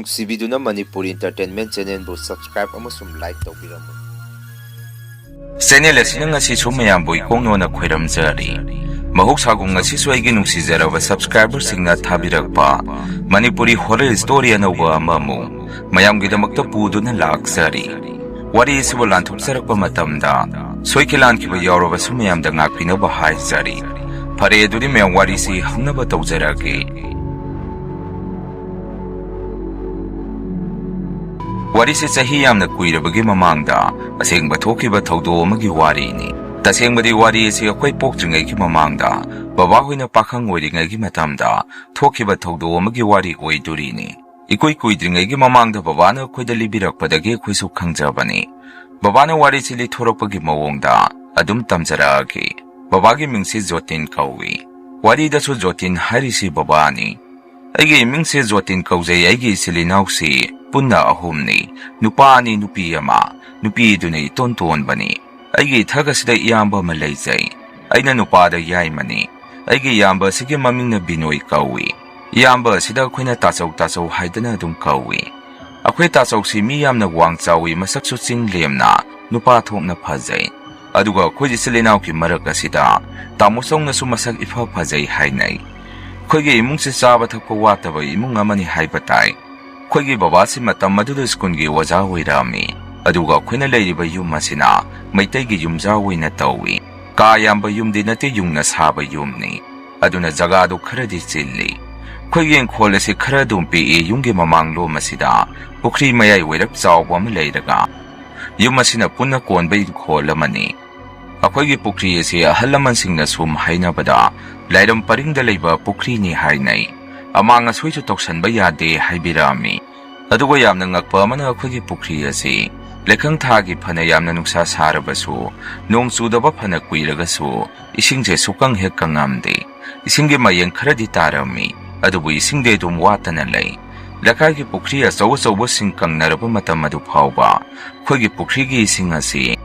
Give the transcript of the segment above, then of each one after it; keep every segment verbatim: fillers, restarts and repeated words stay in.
ꯅꯨꯡꯁꯤꯕꯤꯗꯨꯅ Manipuri Entertainment Channelꯕꯨ subscribe ꯑꯃꯁꯨꯡ like ꯇꯧꯕꯤꯔꯝꯃꯨ꯫ Channel ꯑꯁꯤꯅ ꯉꯁꯤꯁꯨ ꯃꯌꯥꯝꯕꯨ ꯏꯀꯣꯛꯅꯣꯅ ꯈꯣꯏꯔꯝꯖꯔꯤ꯫ ꯃꯍꯧꯁꯥꯒꯨꯝ ꯉꯁꯤꯁꯨ ꯑꯩꯒꯤ ꯅꯨꯡꯁꯤꯖꯔꯕ subscriberꯁꯤꯡꯅ ꯊꯥꯕꯤꯔꯛꯄ ꯃꯅꯤꯄꯨꯔꯤ horror story ꯑꯅꯧꯕ ꯑꯃꯃꯨꯛ ꯃꯌꯥꯝꯒꯤꯗꯃꯛꯇ ꯄꯨꯗꯨꯅ ꯂꯥꯛꯆꯔꯤ꯫ ꯋꯥꯔꯤ ꯑꯁꯤꯕꯨ ꯂꯥꯟꯊꯣꯛꯆꯔꯛꯄ ꯃꯇꯝꯗ ꯁꯣꯏꯈꯤ ꯂꯥꯟꯈꯤꯕ ꯌꯥꯎꯔꯕꯁꯨ ꯃꯌꯥꯝꯗ ꯉꯥꯛꯄꯤꯅꯕ ꯍꯥꯏꯖꯔꯤ꯫ ꯐꯔꯦ, ꯑꯗꯨꯗꯤ ꯃꯌꯥꯝ ꯋꯥꯔꯤꯁꯤ ꯍꯧꯅꯕ ꯇꯧꯖꯔꯛꯑꯒꯦ꯫ ꯋꯥꯔꯤꯁꯤ ꯆꯍꯤ ꯌꯥꯝꯅ ꯀꯨꯏꯔꯕꯒꯤ ꯃꯃꯥꯡꯗ ꯑꯁꯦꯡꯕ ꯊꯣꯛꯈꯤꯕ ꯊꯧꯗꯣꯛ ꯑꯃꯒꯤ ꯋꯥꯔꯤꯅꯤ꯫ ꯇꯁꯦꯡꯕꯗꯤ ꯋꯥꯔꯤ ꯑꯁꯤ ꯑꯩꯈꯣꯏ ꯄꯣꯛꯇ꯭ꯔꯤꯉꯩꯒꯤ ꯃꯃꯥꯡꯗ ꯕꯕꯥꯍꯣꯏꯅ ꯄꯥꯈꯪ ꯑꯣꯏꯔꯤꯉꯩꯒꯤ ꯃꯇꯝꯗ ꯊꯣꯛꯈꯤꯕ ꯊꯧꯗꯣꯛ ꯑꯃꯒꯤ ꯋꯥꯔꯤ ꯑꯣꯏꯗꯣꯔꯤꯅꯤ꯫ ꯏꯀꯨꯏ ꯀꯨꯏꯗ꯭ꯔꯤꯉꯩꯒꯤ ꯃꯃꯥꯡꯗ ꯕꯕꯥꯅ ꯑꯩꯈꯣꯏꯗ ꯂꯤꯕꯤꯔꯛꯄꯗꯒꯤ ꯑꯩꯈꯣꯏꯁꯨ ꯈꯪꯖꯕꯅꯤ꯫ ꯕꯕꯥꯅ ꯋꯥꯔꯤꯁꯤ ꯂꯤꯊꯣꯔꯛꯄꯒꯤ ꯃꯑꯣꯡꯗ ꯑꯗꯨꯝ ꯇꯝꯖꯔꯛꯑꯒꯦ꯫ ꯕꯕꯥꯒꯤ ꯃꯤꯡꯁꯤ ꯖꯣꯇꯤꯟ ꯀꯧꯏ꯫ ꯋꯥꯔꯤꯗꯁꯨ ꯖꯣꯇꯤꯟ ꯍꯥꯏꯔꯤꯁꯤ ꯕꯕꯥꯅꯤ꯫ ꯑꯩꯒꯤ ꯏꯃꯨꯡꯁꯦ ꯖꯣꯇꯤꯟ ꯀꯧꯖꯩ꯫ ꯑꯩꯒꯤ ꯏꯆꯤꯜ ꯏꯅꯥꯎꯁꯤ ꯄꯨꯟꯅ ꯑꯍꯨꯝꯅꯤ, ꯅꯨꯄꯥ ꯑꯅꯤ, ꯅꯨꯄꯤ ꯑꯃ꯫ ꯅꯨꯄꯤꯗꯨꯅ ꯏꯇꯣꯟ ꯇꯣꯟꯕꯅꯤ꯫ ꯑꯩꯒꯤ ꯏꯊꯛ ꯑꯁꯤꯗ ꯏꯌꯥꯝꯕ ꯑꯃ ꯂꯩꯖꯩ꯫ ꯑꯩꯅ ꯅꯨꯄꯥꯗ ꯌꯥꯏꯃꯅꯤ꯫ ꯑꯩꯒꯤ ꯏꯌꯥꯝꯕ ꯑꯁꯤꯒꯤ ꯃꯃꯤꯡꯅ ꯕꯤꯅꯣꯏ ꯀꯧꯏ꯫ ꯏꯌꯥꯝꯕ ꯑꯁꯤꯗ ꯑꯩꯈꯣꯏꯅ ꯇꯥꯆꯧ ꯇꯥꯆꯧ ꯍꯥꯏꯗꯅ ꯑꯗꯨꯝ ꯀꯧꯏ꯫ ꯑꯩꯈꯣꯏ ꯇꯥꯆꯧꯁꯤ ꯃꯤ ꯌꯥꯝꯅ ꯋꯥꯡ ꯆꯥꯎꯏ, ꯃꯁꯛꯁꯨ ꯆꯤꯡ ꯂꯦꯝꯅ, ꯅꯨꯄꯥ ꯊꯣꯛꯅ ꯐꯖꯩ꯫ ꯑꯗꯨꯒ ꯑꯩꯈꯣꯏ ꯏꯆꯤꯜ ꯏꯅꯥꯎꯒꯤ ꯃꯔꯛ ꯑꯁꯤꯗ ꯇꯥꯃꯣ ꯆꯧꯅꯁꯨ ꯃꯁꯛ ꯏꯐ ꯐꯖꯩ ꯍꯥꯏꯅꯩ꯫ ꯑꯩꯈꯣꯏꯒꯤ ꯏꯃꯨꯡꯁꯤ ꯆꯥꯕ ꯊꯛꯄ ꯋꯥꯠꯇꯕ ꯏꯃꯨꯡ ꯑꯃꯅꯤ ꯍꯥꯏꯕ ꯇꯥꯏ꯫ ꯑꯩꯈꯣꯏꯒꯤ ꯕꯕꯥꯁꯤ ꯃꯇꯝ ꯑꯗꯨꯗ ꯁ꯭ꯀꯨꯜꯒꯤ ꯑꯣꯖꯥ ꯑꯣꯏꯔꯝꯃꯤ꯫ ꯑꯗꯨꯒ ꯑꯩꯈꯣꯏꯅ ꯂꯩꯔꯤꯕ ꯌꯨꯝ ꯑꯁꯤꯅ ꯃꯩꯇꯩꯒꯤ ꯌꯨꯝꯖꯥ ꯑꯣꯏꯅ ꯇꯧꯏ꯫ ꯀꯥ ꯌꯥꯝꯕ ꯌꯨꯝꯗꯤ ꯅꯠꯇꯦ, ꯌꯨꯡꯅ ꯁꯥꯕ ꯌꯨꯝꯅꯤ꯫ ꯑꯗꯨꯅ ꯖꯒꯥꯗꯨ ꯈꯔꯗꯤ ꯆꯤꯜꯂꯤ꯫ ꯑꯩꯈꯣꯏꯒꯤ ꯏꯪꯈꯣꯜ ꯑꯁꯤ ꯈꯔ ꯑꯗꯨꯝ ꯄꯤꯛꯏ꯫ ꯌꯨꯝꯒꯤ ꯃꯃꯥꯡꯂꯣꯝ ꯑꯁꯤꯗ ꯄꯨꯈ꯭ꯔꯤ ꯃꯌꯥꯏ ꯑꯣꯏꯔꯞ ꯆꯥꯎꯕ ꯑꯃ ꯂꯩꯔꯒ ꯌꯨꯝ ꯑꯁꯤꯅ ꯄꯨꯟꯅ ꯀꯣꯟꯕ ꯏꯪꯈꯣꯜ ꯑꯃꯅꯤ꯫ ꯑꯩꯈꯣꯏꯒꯤ ꯄꯨꯈ꯭ꯔꯤ ꯑꯁꯤ ꯑꯍꯜ ꯂꯃꯟꯁꯤꯡꯅ ꯁꯨꯝ ꯍꯥꯏꯅꯕꯗ ꯂꯥꯏꯔꯝ ꯄꯔꯤꯡꯗ ꯂꯩꯕ ꯄꯨꯈ꯭ꯔꯤꯅꯤ ꯍꯥꯏꯅꯩ꯫ ꯑꯃꯥꯡ ꯑꯁꯣꯏꯁꯨ ꯇꯧꯁꯟꯕ ꯌꯥꯗꯦ ꯍꯥꯏꯕꯤꯔꯛꯑꯝꯃꯤ꯫ ꯑꯗꯨꯒ ꯌꯥꯝꯅ ꯉꯛꯄ ꯑꯃꯅ ꯑꯩꯈꯣꯏꯒꯤ ꯄꯨꯈ꯭ꯔꯤ ꯑꯁꯤ ꯂꯩꯈꯪ ꯊꯥꯒꯤ ꯐꯅ ꯌꯥꯝꯅ ꯅꯨꯡꯁꯥ ꯁꯥꯔꯕꯁꯨ, ꯅꯣꯡ ꯆꯨꯗꯕ ꯐꯅ ꯀꯨꯏꯔꯒꯁꯨ ꯏꯁꯤꯡꯁꯦ ꯁꯨꯛꯀꯪ ꯍꯦꯛ ꯀꯪꯉꯝꯗꯦ꯫ ꯏꯁꯤꯡꯒꯤ ꯃꯌꯦꯡ ꯈꯔꯗꯤ ꯇꯥꯔꯝꯃꯤ, ꯑꯗꯨꯕꯨ ꯏꯁꯤꯡꯗꯤ ꯑꯗꯨꯝ ꯋꯥꯠꯇꯅ ꯂꯩ꯫ ꯂꯩꯀꯥꯏꯒꯤ ꯄꯨꯈ꯭ꯔꯤ ꯑꯆꯧ ꯑꯆꯧꯕꯁꯤꯡ ꯀꯪꯅꯔꯕ ꯃꯇꯝ ꯑꯗꯨ ꯐꯥꯎꯕ ꯑꯩꯈꯣꯏꯒꯤ ꯄꯨꯈ꯭ꯔꯤꯒꯤ ꯏꯁꯤꯡ ꯑꯁꯤ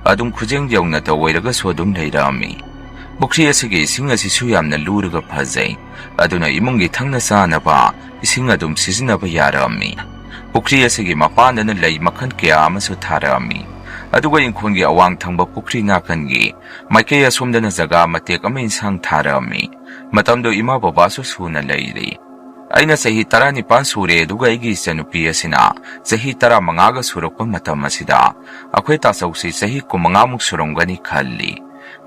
ꯑꯗꯨꯝ ꯈꯨꯖꯦꯡ ꯌꯧꯅꯇ ꯑꯣꯏꯔꯒꯁꯨ ꯑꯗꯨꯝ ꯂꯩꯔꯛꯑꯝꯃꯤ꯫ ꯄꯨꯈ꯭ꯔꯤ ꯑꯁꯤꯒꯤ ꯏꯁꯤꯡ ꯑꯁꯤꯁꯨ ꯌꯥꯝꯅ ꯂꯨꯔꯒ ꯐꯖꯩ꯫ ꯑꯗꯨꯅ ꯏꯃꯨꯡꯒꯤ ꯊꯛꯅ ꯆꯥꯅꯕ ꯏꯁꯤꯡ ꯑꯗꯨꯝ ꯁꯤꯖꯤꯟꯅꯕ ꯌꯥꯔꯝꯃꯤ꯫ ꯄꯨꯈ꯭ꯔꯤ ꯑꯁꯤꯒꯤ ꯃꯄꯥꯟꯗꯅ ꯂꯩ ꯃꯈꯜ ꯀꯌꯥ ꯑꯃꯁꯨ ꯊꯥꯔꯛꯑꯝꯃꯤ꯫ ꯑꯗꯨꯒ ꯏꯪꯈꯣꯜꯒꯤ ꯑꯋꯥꯡ ꯊꯪꯕ ꯄꯨꯈ꯭ꯔꯤ ꯅꯥꯀꯟꯒꯤ ꯃꯥꯏꯀꯩ ꯑꯁꯣꯝꯗꯅ ꯖꯒꯥ ꯃꯇꯦꯛ ꯑꯃ ꯏꯟꯁꯥꯡ ꯊꯥꯔꯛꯑꯝꯃꯤ꯫ ꯃꯇꯝꯗꯨ ꯏꯃꯥ ꯕꯕꯥꯁꯨ ꯁꯨꯅ ꯂꯩꯔꯤ꯫ ꯑꯩꯅ ꯆꯍꯤ ꯇꯔꯥꯅꯤꯄꯥꯟ ꯁꯨꯔꯦ, ꯑꯗꯨꯒ ꯑꯩꯒꯤ ꯏꯆꯟꯅꯨꯄꯤ ꯑꯁꯤꯅ ꯆꯍꯤ ꯇꯔꯥꯃꯉꯥꯒ ꯁꯨꯔꯛꯄ ꯃꯇꯝ ꯑꯁꯤꯗ ꯑꯩꯈꯣꯏ ꯇꯥꯆꯧꯁꯤ ꯆꯍꯤ ꯀꯨꯟꯃꯉꯥꯃꯨꯛ ꯁꯨꯔꯝꯒꯅꯤ ꯈꯜꯂꯤ꯫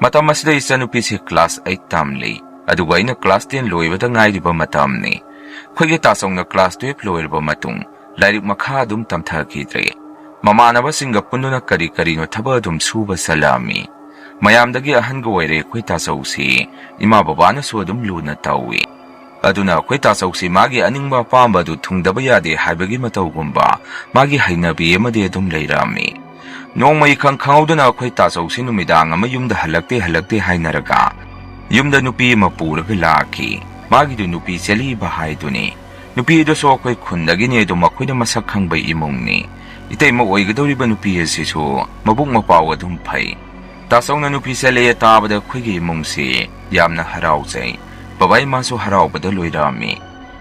ꯃꯇꯝ ꯑꯁꯤꯗ ꯏꯆꯟꯅꯨꯄꯤꯁꯤ class eight ꯇꯝꯂꯤ, ꯑꯗꯨꯒ ꯑꯩꯅ class ten ꯂꯣꯏꯕꯗ ꯉꯥꯏꯔꯤꯕ ꯃꯇꯝꯅꯤ꯫ ꯑꯩꯈꯣꯏꯒꯤ ꯇꯥꯆꯧꯅ class twelve ꯂꯣꯏꯔꯕ ꯃꯇꯨꯡ ꯂꯥꯏꯔꯤꯛ ꯃꯈꯥ ꯑꯗꯨꯝ ꯇꯝꯊꯈꯤꯗ꯭ꯔꯦ꯫ ꯃꯃꯥꯟꯅꯕꯁꯤꯡꯒ ꯄꯨꯟꯗꯨꯅ ꯀꯔꯤ ꯀꯔꯤꯅꯣ ꯊꯕꯛ ꯑꯗꯨꯝ ꯁꯨꯕ ꯆꯠꯂꯛꯑꯝꯃꯤ꯫ ꯃꯌꯥꯝꯗꯒꯤ ꯑꯍꯟꯒ ꯑꯣꯏꯔꯦ ꯑꯩꯈꯣꯏ ꯇꯥꯆꯧꯁꯤ꯫ ꯏꯃꯥ ꯕꯕꯥꯅꯁꯨ ꯑꯗꯨꯝ ꯂꯨꯅ ꯇꯧꯏ꯫ ꯑꯗꯨꯅ ꯑꯩꯈꯣꯏ ꯇꯥꯆꯧꯁꯤ ꯃꯥꯒꯤ ꯑꯅꯤꯡꯕ ꯑꯄꯥꯝꯕ ꯑꯗꯨ ꯊꯨꯡꯗꯕ ꯌꯥꯗꯦ ꯍꯥꯏꯕꯒꯤ ꯃꯇꯧꯒꯨꯝꯕ ꯃꯥꯒꯤ ꯍꯩꯅꯕꯤ ꯑꯃꯗꯤ ꯑꯗꯨꯝ ꯂꯩꯔꯛꯑꯝꯃꯤ꯫ ꯅꯣꯡꯃ ꯏꯈꯪ ꯈꯪꯍꯧꯗꯅ ꯑꯩꯈꯣꯏ ꯇꯥꯆꯧꯁꯤ ꯅꯨꯃꯤꯗꯥꯡ ꯑꯃ ꯌꯨꯝꯗ ꯍꯜꯂꯛꯇꯦ ꯍꯜꯂꯛꯇꯦ ꯍꯥꯏꯅꯔꯒ ꯌꯨꯝꯗ ꯅꯨꯄꯤ ꯑꯃ ꯄꯨꯔꯒ ꯂꯥꯛꯈꯤ꯫ ꯃꯥꯒꯤꯗꯨ ꯅꯨꯄꯤ ꯆꯦꯜꯂꯤꯕ ꯍꯥꯏꯗꯨꯅꯤ꯫ ꯅꯨꯄꯤ ꯑꯗꯨꯁꯨ ꯑꯩꯈꯣꯏ ꯈꯨꯟꯗꯒꯤꯅꯤ, ꯑꯗꯨꯝ ꯑꯩꯈꯣꯏꯅ ꯃꯁꯛ ꯈꯪꯕ ꯏꯃꯨꯡꯅꯤ꯫ ꯏꯇꯩꯃ ꯑꯣꯏꯒꯗꯧꯔꯤꯕ ꯅꯨꯄꯤ ꯑꯁꯤꯁꯨ ꯃꯕꯨꯛ ꯃꯄꯥꯎ ꯑꯗꯨꯝ ꯐꯩ꯫ ꯇꯥꯆꯧꯅ ꯅꯨꯄꯤ ꯆꯦꯜꯂꯛꯑꯦ ꯇꯥꯕꯗ ꯑꯩꯈꯣꯏꯒꯤ ꯏꯃꯨꯡꯁꯤ ꯌꯥꯝꯅ ꯍꯔꯥꯎꯖꯩ꯫ ꯕꯕꯥ ꯏꯃꯥꯁꯨ ꯍꯔꯥꯎꯕꯗ ꯂꯣꯏꯔꯛꯑꯝꯃꯤ꯫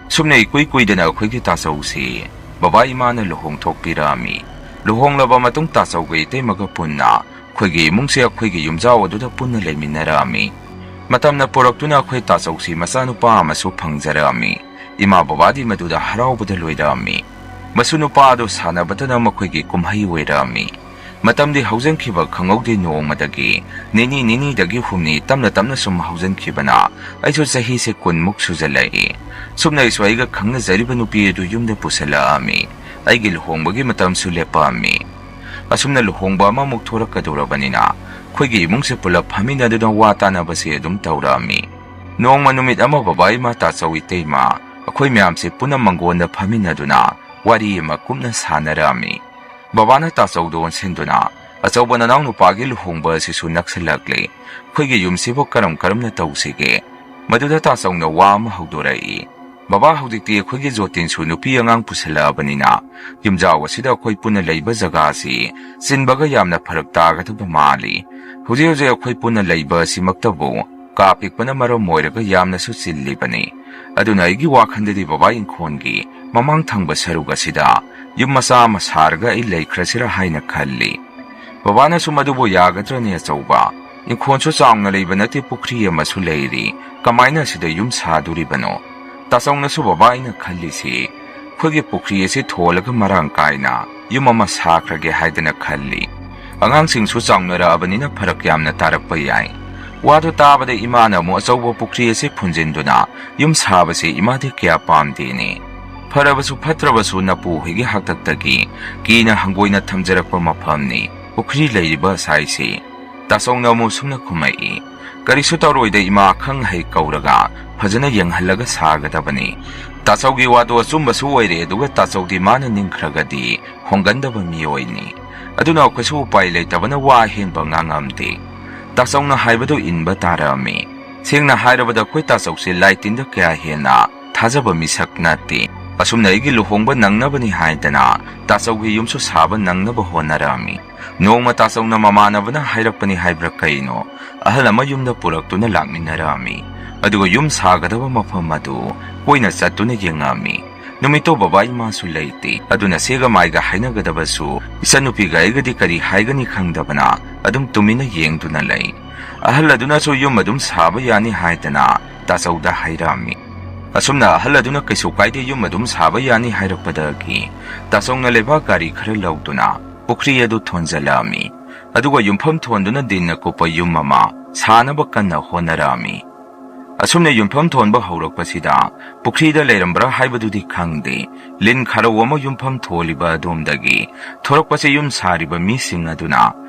ꯁꯨꯝꯅ ꯏꯀꯨꯏ ꯀꯨꯏꯗꯅ ꯑꯩꯈꯣꯏꯒꯤ ꯇꯥꯆꯧꯁꯤ ꯕꯕꯥ ꯏꯃꯥꯅ ꯂꯨꯍꯣꯡꯊꯣꯛꯄꯤꯔꯛꯑꯝꯃꯤ꯫ ꯂꯨꯍꯣꯡꯂꯕ ꯃꯇꯨꯡ ꯇꯥꯆꯧꯒ ꯏꯇꯩꯃꯒ ꯄꯨꯟꯅ ꯑꯩꯈꯣꯏꯒꯤ ꯏꯃꯨꯡꯁꯦ ꯑꯩꯈꯣꯏꯒꯤ ꯌꯨꯝꯖꯥꯎ ꯑꯗꯨꯗ ꯄꯨꯟꯅ ꯂꯩꯃꯤꯟꯅꯔꯛꯑꯝꯃꯤ꯫ ꯃꯇꯝꯅ ꯄꯨꯔꯛꯇꯨꯅ ꯑꯩꯈꯣꯏ ꯇꯥꯆꯧꯁꯤ ꯃꯆꯥꯅꯨꯄꯥ ꯑꯃꯁꯨ ꯐꯪꯖꯔꯛꯑꯝꯃꯤ꯫ ꯏꯃꯥ ꯕꯕꯥꯗꯤ ꯃꯗꯨꯗ ꯍꯔꯥꯎꯕꯗ ꯂꯣꯏꯔꯛꯑꯝꯃꯤ꯫ ꯃꯁꯨ ꯅꯨꯄꯥ ꯑꯗꯨ ꯁꯥꯟꯅꯕꯇꯅ ꯃꯈꯣꯏꯒꯤ ꯀꯨꯝꯍꯩ ꯑꯣꯏꯔꯛꯑꯝꯃꯤ꯫ ꯃꯇꯝꯗꯤ ꯍꯧꯖꯤꯟꯈꯤꯕ ꯈꯪꯍꯧꯗꯦ, ꯅꯣꯡꯃꯗꯒꯤ ꯅꯤꯅꯤ, ꯅꯤꯅꯤꯗꯒꯤ ꯍꯨꯝꯅꯤ, ꯇꯞꯅ ꯇꯞꯅ ꯁꯨꯝ ꯍꯧꯖꯤꯟꯈꯤꯕꯅ ꯑꯩꯁꯨ ꯆꯍꯤꯁꯦ ꯀꯨꯟꯃꯨꯛ ꯁꯨꯖꯜꯂꯛꯏ꯫ ꯁꯨꯝꯅ ꯑꯩꯁꯨ ꯑꯩꯒ ꯈꯪꯅꯖꯔꯤꯕ ꯅꯨꯄꯤ ꯑꯗꯨ ꯌꯨꯝꯗ ꯄꯨꯁꯜꯂꯛꯑꯝꯃꯤ꯫ ꯑꯩꯒꯤ ꯂꯨꯍꯣꯡꯕꯒꯤ ꯃꯇꯝꯁꯨ ꯂꯦꯞꯄꯛꯑꯝꯃꯤ꯫ ꯑꯁꯨꯝꯅ ꯂꯨꯍꯣꯡꯕ ꯑꯃꯃꯨꯛ ꯊꯣꯔꯛꯀꯗꯧꯔꯕꯅꯤꯅ ꯑꯩꯈꯣꯏꯒꯤ ꯏꯃꯨꯡꯁꯦ ꯄꯨꯂꯞ ꯐꯝꯃꯤꯟꯅꯗꯨꯅ ꯋꯥ ꯇꯥꯅꯕꯁꯦ ꯑꯗꯨꯝ ꯇꯧꯔꯛꯑꯝꯃꯤ꯫ ꯅꯣꯡꯃ ꯅꯨꯃꯤꯠ ꯑꯃ ꯕꯕꯥ, ꯏꯃꯥ, ꯇꯥꯆꯧ, ꯏꯇꯩꯃ ꯑꯩꯈꯣꯏ ꯃꯌꯥꯝꯁꯦ ꯄꯨꯟꯅ ꯃꯪꯒꯣꯟꯗ ꯐꯝꯃꯤꯟꯅꯗꯨꯅ ꯋꯥꯔꯤ ꯑꯃ ꯀꯨꯞꯅ ꯁꯥꯟꯅꯔꯛꯑꯝꯃꯤ꯫ ꯕꯕꯥꯅ ꯇꯥꯆꯧꯗ ꯑꯣꯟꯁꯤꯟꯗꯨꯅ, "ꯑꯆꯧꯕ ꯅꯅꯥꯎ ꯅꯨꯄꯥꯒꯤ ꯂꯨꯍꯣꯡꯕ ꯑꯁꯤꯁꯨ ꯅꯛꯁꯜꯂꯛꯂꯦ꯫ ꯑꯩꯈꯣꯏꯒꯤ ꯌꯨꯝꯁꯤꯕꯨ ꯀꯔꯝ ꯀꯔꯝꯅ ꯇꯧꯁꯤꯒꯦ?" ꯃꯗꯨꯗ ꯇꯥꯆꯧꯅ ꯋꯥ ꯑꯃ ꯍꯧꯗꯣꯔꯛꯏ꯫ "ꯕꯕꯥ, ꯍꯧꯖꯤꯛꯇꯤ ꯑꯩꯈꯣꯏꯒꯤ ꯖꯣꯇꯤꯟꯁꯨ ꯅꯨꯄꯤ ꯑꯉꯥꯡ ꯄꯨꯁꯜꯂꯛꯑꯕꯅꯤꯅ ꯌꯨꯝꯖꯥꯎ ꯑꯁꯤꯗ ꯑꯩꯈꯣꯏ ꯄꯨꯟꯅ ꯂꯩꯕ ꯖꯒꯥ ꯑꯁꯤ ꯆꯤꯟꯕꯒ ꯌꯥꯝꯅ ꯐꯔꯛ ꯇꯥꯒꯗꯕ ꯃꯥꯜꯂꯤ꯫ ꯍꯧꯖꯤꯛ ꯍꯧꯖꯤꯛ ꯑꯩꯈꯣꯏ ꯄꯨꯟꯅ ꯂꯩꯕ ꯑꯁꯤꯃꯛꯇꯕꯨ ꯀꯥ ꯄꯤꯛꯄꯅ ꯃꯔꯝ ꯑꯣꯏꯔꯒ ꯌꯥꯝꯅꯁꯨ ꯆꯤꯜꯂꯤꯕꯅꯤ꯫ ꯑꯗꯨꯅ ꯑꯩꯒꯤ ꯋꯥꯈꯜꯗꯗꯤ ꯕꯕꯥ ꯏꯪꯈꯣꯜꯒꯤ ꯃꯃꯥꯡ ꯊꯪꯕ ꯁꯔꯨꯛ ꯑꯁꯤꯗ ꯌꯨꯝ ꯃꯆꯥ ꯑꯃ ꯁꯥꯔꯒ ꯑꯩ ꯂꯩꯈ꯭ꯔꯁꯤꯔꯥ ꯍꯥꯏꯅ ꯈꯜꯂꯤ꯫ ꯕꯕꯥꯅꯁꯨ ꯃꯗꯨꯕꯨ ꯌꯥꯒꯗ꯭ꯔꯅꯦ ꯑꯆꯧꯕ? ꯏꯪꯈꯣꯜꯁꯨ ꯆꯥꯎꯅ ꯂꯩꯕ ꯅꯠꯇꯦ, ꯄꯨꯈ꯭ꯔꯤ ꯑꯃꯁꯨ ꯂꯩꯔꯤ, ꯀꯃꯥꯏꯅ ꯑꯁꯤꯗ ꯌꯨꯝ ꯁꯥꯗꯣꯔꯤꯕꯅꯣ?" ꯇꯥꯆꯧꯅꯁꯨ, "ꯕꯕꯥ, ꯑꯩꯅ ꯈꯜꯂꯤꯁꯤ ꯑꯩꯈꯣꯏꯒꯤ ꯄꯨꯈ꯭ꯔꯤ ꯑꯁꯤ ꯊꯣꯜꯂꯒ ꯃꯔꯥꯡ ꯀꯥꯏꯅ ꯌꯨꯝ ꯑꯃ ꯁꯥꯈ꯭ꯔꯒꯦ ꯍꯥꯏꯗꯅ ꯈꯜꯂꯤ꯫ ꯑꯉꯥꯡꯁꯤꯡꯁꯨ ꯆꯥꯎꯅꯔꯛꯑꯕꯅꯤꯅ ꯐꯔꯛ ꯌꯥꯝꯅ ꯇꯥꯔꯛꯄ ꯌꯥꯏ꯫ ꯋꯥꯗꯨ ꯇꯥꯕꯗ ꯏꯃꯥꯅ ꯑꯃꯨꯛ ꯑꯆꯧꯕ ꯄꯨꯈ꯭ꯔꯤ ꯑꯁꯤ ꯐꯨꯟꯖꯤꯟꯗꯨꯅ ꯌꯨꯝ ꯁꯥꯕꯁꯤ ꯏꯃꯥꯗꯤ ꯀꯌꯥ ꯄꯥꯝꯗꯦꯅꯦ꯫ ꯐꯔꯕꯁꯨ ꯐꯠꯇ꯭ꯔꯕꯁꯨ ꯅꯄꯨ ꯍꯣꯏꯒꯤ ꯍꯥꯛꯇꯛꯇꯒꯤ ꯀꯤꯅ ꯍꯪꯒꯣꯏꯅ ꯊꯝꯖꯔꯛꯄ ꯃꯐꯝꯅꯤ ꯄꯨꯈ꯭ꯔꯤ ꯂꯩꯔꯤꯕ ꯑꯁꯥꯏꯁꯤ꯫" ꯇꯥꯆꯧꯅ ꯑꯃꯨꯛ ꯁꯨꯝꯅ ꯈꯨꯝꯃꯛꯏ, "ꯀꯔꯤꯁꯨ ꯇꯧꯔꯣꯏꯗ ꯏꯃꯥ, ꯑꯈꯪ ꯑꯍꯩ ꯀꯧꯔꯒ ꯐꯖꯅ ꯌꯦꯡꯍꯜꯂꯒ ꯁꯥꯒꯗꯕꯅꯤ꯫" ꯇꯥꯆꯧꯒꯤ ꯋꯥꯗꯣ ꯑꯆꯨꯝꯕꯁꯨ ꯑꯣꯏꯔꯦ, ꯑꯗꯨꯒ ꯇꯥꯆꯧꯗꯤ ꯃꯥꯅ ꯅꯤꯡꯈ꯭ꯔꯒꯗꯤ ꯍꯣꯡꯒꯟꯗꯕ ꯃꯤꯑꯣꯏꯅꯤ꯫ ꯑꯗꯨꯅ ꯑꯩꯈꯣꯏꯁꯨ ꯎꯄꯥꯏ ꯂꯩꯇꯕꯅ ꯋꯥ ꯑꯍꯦꯟꯕ ꯉꯥꯡꯉꯝꯗꯦ꯫ ꯇꯥꯆꯧꯅ ꯍꯥꯏꯕꯗꯨ ꯏꯟꯕ ꯇꯥꯔꯛꯑꯝꯃꯤ꯫ ꯁꯦꯡꯅ ꯍꯥꯏꯔꯕꯗ ꯑꯩꯈꯣꯏ ꯇꯥꯆꯧꯁꯦ ꯂꯥꯏ ꯇꯤꯟꯗ ꯀꯌꯥ ꯍꯦꯟꯅ ꯊꯥꯖꯕ ꯃꯤꯁꯛ ꯅꯠꯇꯦ꯫ ꯑꯁꯨꯝꯅ ꯑꯩꯒꯤ ꯂꯨꯍꯣꯡꯕ ꯅꯪꯅꯕꯅꯤ ꯍꯥꯏꯗꯅ ꯇꯥꯆꯧꯒꯤ ꯌꯨꯝꯁꯨ ꯁꯥꯕ ꯅꯪꯅꯕ ꯍꯣꯠꯅꯔꯛꯑꯝꯃꯤ꯫ ꯅꯣꯡꯃ ꯇꯥꯆꯧꯅ ꯃꯃꯥꯟꯅꯕꯅ ꯍꯥꯏꯔꯛꯄꯅꯤ ꯍꯥꯏꯕ꯭ꯔꯥ ꯀꯩꯅꯣ, ꯑꯍꯜ ꯑꯃ ꯌꯨꯝꯗ ꯄꯨꯔꯛꯇꯨꯅ ꯂꯥꯛꯃꯤꯟꯅꯔꯛꯑꯝꯃꯤ꯫ ꯑꯗꯨꯒ ꯌꯨꯝ ꯁꯥꯒꯗꯕ ꯃꯐꯝ ꯑꯗꯨ ꯀꯣꯏꯅ ꯆꯠꯇꯨꯅ ꯌꯦꯡꯉꯛꯑꯝꯃꯤ꯫ ꯅꯨꯃꯤꯠꯇꯣ ꯕꯕꯥ ꯏꯃꯥꯁꯨ ꯂꯩꯇꯦ, ꯑꯗꯨꯅ ꯁꯦꯒ ꯃꯥꯏꯒ ꯍꯥꯏꯅꯒꯗꯕꯁꯨ ꯏꯆꯟꯅꯨꯄꯤꯒ ꯑꯩꯒꯗꯤ ꯀꯔꯤ ꯍꯥꯏꯒꯅꯤ ꯈꯪꯗꯕꯅ ꯑꯗꯨꯝ ꯇꯨꯃꯤꯟꯅ ꯌꯦꯡꯗꯨꯅ ꯂꯩ꯫ ꯑꯍꯜ ꯑꯗꯨꯅꯁꯨ ꯌꯨꯝ ꯑꯗꯨꯝ ꯁꯥꯕ ꯌꯥꯅꯤ ꯍꯥꯏꯗꯅ ꯇꯥꯆꯧꯗ ꯍꯥꯏꯔꯛꯑꯝꯃꯤ꯫ ꯑꯁꯨꯝꯅ ꯑꯍꯜ ꯑꯗꯨꯅ ꯀꯩꯁꯨ ꯀꯥꯏꯗꯦ, ꯌꯨꯝ ꯑꯗꯨꯝ ꯁꯥꯕ ꯌꯥꯅꯤ ꯍꯥꯏꯔꯛꯄꯗꯒꯤ ꯇꯥꯆꯧꯅ ꯂꯩꯕꯥꯛ ꯒꯥꯔꯤ ꯈꯔ ꯂꯧꯗꯨꯅ ꯄꯨꯈ꯭ꯔꯤ ꯑꯗꯨ ꯊꯣꯟꯖꯜꯂꯛꯑꯝꯃꯤ꯫ ꯑꯗꯨꯒ ꯌꯨꯝꯐꯝ ꯊꯣꯟꯗꯨꯅ ꯗꯤꯟꯅ ꯀꯨꯞꯄ ꯌꯨꯝ ꯑꯃ ꯁꯥꯅꯕ ꯀꯟꯅ ꯍꯣꯠꯅꯔꯛꯑꯝꯃꯤ꯫ ꯑꯁꯨꯝꯅ ꯌꯨꯝꯐꯝ ꯊꯣꯟꯕ ꯍꯧꯔꯛꯄꯁꯤꯗ ꯄꯨꯈ꯭ꯔꯤꯗ ꯂꯩꯔꯝꯕ꯭ꯔꯥ ꯍꯥꯏꯕꯗꯨꯗꯤ ꯈꯪꯗꯦ, ꯂꯤꯟ ꯈꯥꯔꯧ ꯑꯃ ꯌꯨꯝꯐꯝ ꯊꯣꯜꯂꯤꯕ ꯑꯗꯣꯝꯗꯒꯤ ꯊꯣꯔꯛꯄꯁꯦ ꯌꯨꯝ ꯁꯥꯔꯤꯕ ꯃꯤꯁꯤꯡ ꯑꯗꯨꯅ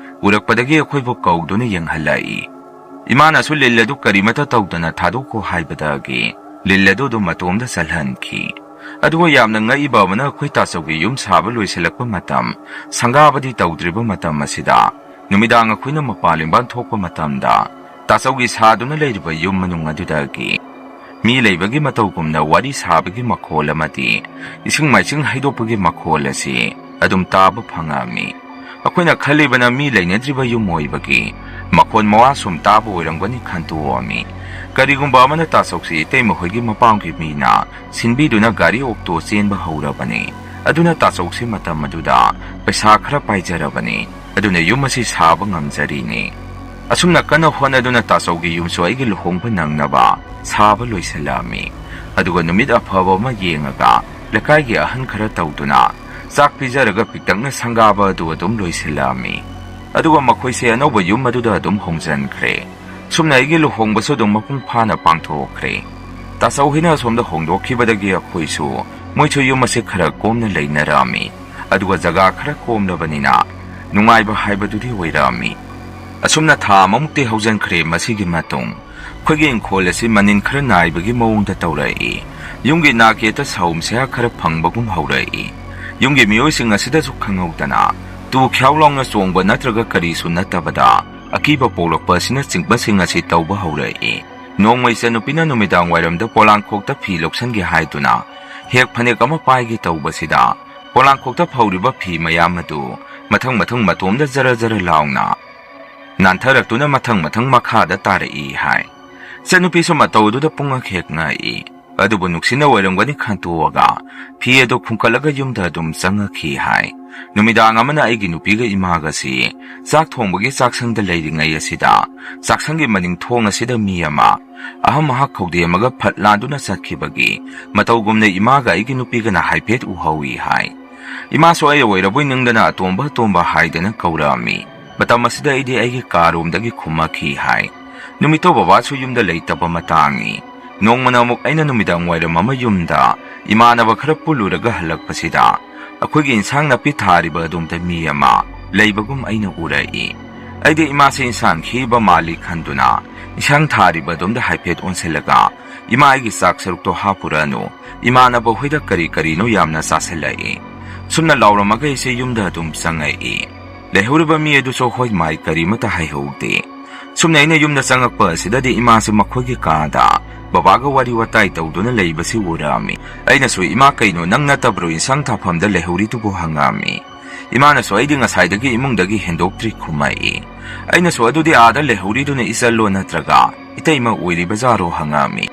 ꯎꯔꯛꯄꯗꯒꯤ ꯑꯩꯈꯣꯏꯕꯨ ꯀꯧꯗꯨꯅ ꯌꯦꯡꯍꯜꯂꯛꯏ꯫ ꯏꯃꯥꯅꯁꯨ ꯂꯤꯟ ꯑꯗꯨ ꯀꯔꯤꯃꯠꯇ ꯇꯧꯗꯅ ꯊꯥꯗꯣꯛꯈꯣ ꯍꯥꯏꯕꯗꯒꯤ ꯂꯤꯟ ꯑꯗꯨ ꯑꯗꯨꯝ ꯃꯇꯣꯝꯗ ꯆꯠꯍꯟꯈꯤ꯫ ꯑꯗꯨꯒ ꯌꯥꯝꯅ ꯉꯛꯏꯕ ꯑꯃꯅ, ꯑꯩꯈꯣꯏ ꯇꯥꯆꯧꯒꯤ ꯌꯨꯝ ꯁꯥꯕ ꯂꯣꯏꯁꯤꯜꯂꯛꯄ ꯃꯇꯝ, ꯁꯪꯒꯥꯕꯗꯤ ꯇꯧꯗ꯭ꯔꯤꯕ ꯃꯇꯝ ꯑꯁꯤꯗ, ꯅꯨꯃꯤꯗꯥꯡ ꯑꯩꯈꯣꯏꯅ ꯃꯄꯥꯟ ꯂꯝꯕꯥꯟ ꯊꯣꯛꯄ ꯃꯇꯝꯗ, ꯇꯥꯆꯧꯒꯤ ꯁꯥꯗꯨꯅ ꯂꯩꯔꯤꯕ ꯌꯨꯝ ꯃꯅꯨꯡ ꯑꯗꯨꯗꯒꯤ ꯃꯤ ꯂꯩꯕꯒꯤ ꯃꯇꯧꯒꯨꯝꯅ ꯋꯥꯔꯤ ꯁꯥꯕꯒꯤ ꯃꯈꯣꯜ ꯑꯃꯗꯤ ꯏꯁꯤꯡ ꯃꯥꯏꯁꯤꯡ ꯍꯩꯗꯣꯛꯄꯒꯤ ꯃꯈꯣꯜ ꯑꯁꯤ ꯑꯗꯨꯝ ꯇꯥꯕ ꯐꯪꯉꯛꯑꯝꯃꯤ꯫ ꯑꯩꯈꯣꯏꯅ ꯈꯜꯂꯤꯕꯅ ꯃꯤ ꯂꯩꯅꯗ꯭ꯔꯤꯕ ꯌꯨꯝ ꯑꯣꯏꯕꯒꯤ ꯃꯈꯣꯟ ꯃꯋꯥ ꯁꯨꯝ ꯇꯥꯕ ꯑꯣꯏꯔꯝꯒꯅꯤ ꯈꯟꯇꯣꯛꯑꯝꯃꯤ꯫ ꯀꯔꯤꯒꯨꯝꯕ ꯑꯃꯅ ꯇꯥꯆꯧꯁꯤ ꯏꯇꯩꯃ ꯍꯣꯏꯒꯤ ꯃꯄꯥꯝꯒꯤ ꯃꯤꯅ ꯁꯤꯟꯕꯤꯗꯨꯅ ꯒꯥꯔꯤ ꯑꯣꯛꯇꯣ ꯆꯦꯟꯕ ꯍꯧꯔꯕꯅꯤ꯫ ꯑꯗꯨꯅ ꯇꯥꯆꯧꯁꯤ ꯃꯇꯝ ꯑꯗꯨꯗ ꯄꯩꯁꯥ ꯈꯔ ꯄꯥꯏꯖꯔꯕꯅꯤ꯫ ꯑꯗꯨꯅ ꯌꯨꯝ ꯑꯁꯤ ꯁꯥꯕ ꯉꯝꯖꯔꯤꯅꯤ꯫ ꯑꯁꯨꯝꯅ ꯀꯟꯅ ꯍꯣꯠꯅꯗꯨꯅ ꯇꯥꯆꯧꯒꯤ ꯌꯨꯝꯁꯨ ꯑꯩꯒꯤ ꯂꯨꯍꯣꯡꯕ ꯅꯪꯅꯕ ꯁꯥꯕ ꯂꯣꯏꯁꯤꯜꯂꯛꯑꯝꯃꯤ꯫ ꯑꯗꯨꯒ ꯅꯨꯃꯤꯠ ꯑꯐꯕ ꯑꯃ ꯌꯦꯡꯉꯒ ꯂꯩꯀꯥꯏꯒꯤ ꯑꯍꯟ ꯈꯔ ꯇꯧꯗꯨꯅ ꯆꯥꯛ ꯄꯤꯖꯔꯒ ꯄꯤꯛꯇꯛꯅ ꯁꯪꯒꯥꯕ ꯑꯗꯨ ꯑꯗꯨꯝ ꯂꯣꯏꯁꯤꯜꯂꯛꯑꯝꯃꯤ꯫ ꯑꯗꯨꯒ ꯃꯈꯣꯏꯁꯦ ꯑꯅꯧꯕ ꯌꯨꯝ ꯑꯗꯨꯗ ꯑꯗꯨꯝ ꯍꯣꯡꯖꯤꯟꯈ꯭ꯔꯦ꯫ ꯁꯨꯝꯅ ꯑꯩꯒꯤ ꯂꯨꯍꯣꯡꯕꯁꯨ ꯑꯗꯨꯝ ꯃꯄꯨꯡ ꯐꯥꯅ ꯄꯥꯡꯊꯣꯛꯈ꯭ꯔꯦ꯫ ꯇꯥꯆꯧ ꯍꯣꯏꯅ ꯑꯁꯣꯝꯗ ꯍꯣꯡꯗꯣꯛꯈꯤꯕꯗꯒꯤ ꯑꯩꯈꯣꯏꯁꯨ ꯃꯣꯏꯁꯨ ꯌꯨꯝ ꯑꯁꯦ ꯈꯔ ꯀꯣꯝꯅ ꯂꯩꯅꯔꯛꯑꯝꯃꯤ꯫ ꯑꯗꯨꯒ ꯖꯒꯥ ꯈꯔ ꯀꯣꯝꯂꯕꯅꯤꯅ ꯅꯨꯡꯉꯥꯏꯕ ꯍꯥꯏꯕꯗꯨꯗꯤ ꯑꯣꯏꯔꯛꯑꯝꯃꯤ꯫ ꯑꯁꯨꯝꯅ ꯊꯥ ꯑꯃꯃꯨꯛꯇꯤ ꯍꯧꯖꯤꯟꯈ꯭ꯔꯦ꯫ ꯃꯁꯤꯒꯤ ꯃꯇꯨꯡ ꯑꯩꯈꯣꯏꯒꯤ ꯏꯪꯈꯣꯜ ꯑꯁꯤ ꯃꯅꯤꯟ ꯈꯔ ꯅꯥꯏꯕꯒꯤ ꯃꯑꯣꯡꯗ ꯇꯧꯔꯛꯏ꯫ ꯌꯨꯝꯒꯤ ꯅꯥꯛ ꯌꯦꯠꯇ ꯁꯥꯎꯝ ꯁꯌꯥ ꯈꯔ ꯐꯪꯕꯒꯨꯝ ꯍꯧꯔꯛꯏ꯫ ꯌꯨꯝꯒꯤ ꯃꯤꯑꯣꯏꯁꯤꯡ ꯑꯁꯤꯗꯁꯨ ꯈꯪꯍꯧꯗꯅ ꯇꯨ ꯈ꯭ꯌꯥꯎ ꯂꯥꯎꯅ ꯆꯣꯡꯕ ꯅꯠꯇ꯭ꯔꯒ ꯀꯔꯤꯁꯨ ꯅꯠꯇꯕꯗ ꯑꯀꯤꯕ ꯄꯣꯛꯂꯛꯄ ꯑꯁꯤꯅꯆꯤꯡꯕꯁꯤꯡ ꯑꯁꯤ ꯇꯧꯕ ꯍꯧꯔꯛꯏ꯫ ꯅꯣꯡꯃ ꯏꯆꯟꯅꯨꯄꯤꯅ ꯅꯨꯃꯤꯗꯥꯡ ꯋꯥꯏꯔꯝꯗ ꯄꯣꯂꯥꯡꯈꯣꯛꯇ ꯐꯤ ꯂꯧꯁꯟꯒꯦ ꯍꯥꯏꯗꯨꯅ ꯍꯦꯛ ꯐꯅꯦꯛ ꯑꯃ ꯄꯥꯏꯒꯦ ꯇꯧꯕꯁꯤꯗ ꯄꯣꯂꯥꯡꯈꯣꯛꯇ ꯐꯧꯔꯤꯕ ꯐꯤ ꯃꯌꯥꯝ ꯑꯗꯨ ꯃꯊꯪ ꯃꯊꯪ ꯃꯇꯣꯝꯗ ꯖꯔ ꯖꯔ ꯂꯥꯎꯅ ꯅꯥꯟꯊꯔꯛꯇꯨꯅ ꯃꯊꯪ ꯃꯊꯪ ꯃꯈꯥꯗ ꯇꯥꯔꯛꯏ ꯍꯥꯏ꯫ ꯏꯆꯟꯅꯨꯄꯤꯁꯨ ꯃꯇꯧ ꯑꯗꯨꯗ ꯄꯨꯡꯉꯛ ꯍꯦꯛ ꯉꯛꯏ꯫ ꯑꯗꯨꯕꯨ ꯅꯨꯡꯁꯤꯠꯅ ꯑꯣꯏꯔꯝꯒꯅꯤ ꯈꯟꯇꯣꯛꯑꯒ ꯐꯤ ꯑꯗꯨ ꯈꯨꯝꯀꯠꯂꯒ ꯌꯨꯝꯗ ꯑꯗꯨꯝ ꯆꯪꯉꯛꯈꯤ ꯍꯥꯏ꯫ ꯅꯨꯃꯤꯗꯥꯡ ꯑꯃꯅ ꯑꯩꯒꯤ ꯅꯨꯄꯤꯒ ꯏꯃꯥꯒꯁꯤ ꯆꯥꯛ ꯊꯣꯡꯕꯒꯤ ꯆꯥꯛꯁꯪꯗ ꯂꯩꯔꯤꯉꯩ ꯑꯁꯤꯗ ꯆꯥꯛꯁꯪꯒꯤ ꯃꯅꯤꯡ ꯊꯣꯡ ꯑꯁꯤꯗ ꯃꯤ ꯑꯃ ꯑꯍꯝ ꯑꯍꯥꯛ ꯈꯧꯗꯦꯝꯃꯒ ꯐꯠ ꯂꯥꯟꯗꯨꯅ ꯆꯠꯈꯤꯕꯒꯤ ꯃꯇꯧꯒꯨꯝꯅ ꯏꯃꯥꯒ ꯑꯩꯒꯤ ꯅꯨꯄꯤꯒꯅ ꯍꯥꯏꯐꯦꯠ ꯎꯍꯧꯏ ꯍꯥꯏ꯫ ꯏꯃꯥꯁꯨ ꯑꯩ ꯑꯣꯏꯔꯕꯣꯏ ꯅꯤꯡꯗꯅ "ꯑꯇꯣꯝꯕ, ꯑꯇꯣꯝꯕ" ꯍꯥꯏꯗꯅ ꯀꯧꯔꯛꯑꯝꯃꯤ꯫ ꯃꯇꯝ ꯑꯁꯤꯗ ꯑꯩꯗꯤ ꯑꯩꯒꯤ ꯀꯥꯔꯣꯝꯗꯒꯤ ꯈꯨꯝꯃꯛꯈꯤ ꯍꯥꯏ꯫ ꯅꯨꯃꯤꯠꯇꯣ ꯕꯕꯥꯁꯨ ꯌꯨꯝꯗ ꯂꯩꯇꯕ ꯃꯇꯥꯡꯅꯤ꯫ ꯅꯣꯡꯃꯅ ꯑꯃꯨꯛ ꯑꯩꯅ ꯅꯨꯃꯤꯗꯥꯡ ꯋꯥꯏꯔꯝ ꯑꯃ ꯌꯨꯝꯗ ꯏꯃꯥꯟꯅꯕ ꯈꯔ ꯄꯨꯜꯂꯨꯔꯒ ꯍꯜꯂꯛꯄꯁꯤꯗ ꯑꯩꯈꯣꯏꯒꯤ ꯏꯟꯁꯥꯡ ꯅꯥꯄꯤ ꯊꯥꯔꯤꯕ ꯑꯗꯣꯝꯗ ꯃꯤ ꯑꯃ ꯂꯩꯕꯒꯨꯝ ꯑꯩꯅ ꯎꯔꯛꯏ꯫ ꯑꯩꯗꯤ ꯏꯃꯥꯁꯦ ꯏꯟꯁꯥꯡ ꯈꯤꯕ ꯃꯥꯜꯂꯤ ꯈꯟꯗꯨꯅ ꯏꯟꯁꯥꯡ ꯊꯥꯔꯤꯕ ꯑꯗꯣꯝꯗ ꯍꯥꯏꯐꯦꯠ ꯑꯣꯟꯁꯤꯜꯂꯒ, "ꯏꯃꯥ, ꯑꯩꯒꯤ ꯆꯥꯛ ꯁꯔꯨꯛꯇꯣ ꯍꯥꯞꯄꯨꯔꯅꯨ, ꯏꯃꯥꯟꯅꯕ ꯍꯣꯏꯗ ꯀꯔꯤ ꯀꯔꯤꯅꯣ ꯌꯥꯝꯅ ꯆꯥꯁꯤꯜꯂꯛꯏ"꯫ ꯁꯨꯝꯅ ꯂꯥꯎꯔꯝꯃꯒ ꯑꯩꯁꯦ ꯌꯨꯝꯗ ꯑꯗꯨꯝ ꯆꯪꯉꯛꯏ꯫ ꯂꯩꯍꯧꯔꯤꯕ ꯃꯤ ꯑꯗꯨꯁꯨ ꯍꯣꯏ ꯃꯥꯏ ꯀꯔꯤꯃꯇ ꯍꯥꯏꯍꯧꯗꯦ꯫ ꯁꯨꯝꯅ ꯑꯩꯅ ꯌꯨꯝꯗ ꯆꯪꯉꯛꯄ ꯑꯁꯤꯗꯗꯤ ꯏꯃꯥꯁꯦ ꯃꯈꯣꯏꯒꯤ ꯀꯥꯗ ꯕꯕꯥꯒ ꯋꯥꯔꯤ ꯋꯥꯇꯥꯏ ꯇꯧꯗꯨꯅ ꯂꯩꯕꯁꯤ ꯎꯔꯛꯑꯝꯃꯤ꯫ ꯑꯩꯅꯁꯨ, "ꯏꯃꯥ, ꯀꯩꯅꯣ ꯅꯪ ꯅꯠꯇꯕ꯭ꯔꯣ ꯏꯟꯁꯥꯡ ꯊꯥꯐꯝꯗ ꯂꯩꯍꯧꯔꯤꯗꯨꯕꯨ?" ꯍꯪꯉꯛꯑꯝꯃꯤ꯫ ꯏꯃꯥꯅꯁꯨ, "ꯑꯩꯗꯤ ꯉꯁꯥꯏꯗꯒꯤ ꯏꯃꯨꯡꯗꯒꯤ ꯍꯦꯟꯗꯣꯛꯇ꯭ꯔꯤ" ꯈꯨꯝꯃꯛꯏ꯫ ꯑꯩꯅꯁꯨ, "ꯑꯗꯨꯗꯤ ꯑꯥꯗ ꯂꯩꯍꯧꯔꯤꯗꯨꯅ ꯏꯆꯜꯂꯣ ꯅꯠꯇ꯭ꯔꯒ ꯏꯇꯩꯃ ꯑꯣꯏꯔꯤꯕꯖꯥꯔꯣ?" ꯍꯪꯉꯛꯑꯝꯃꯤ꯫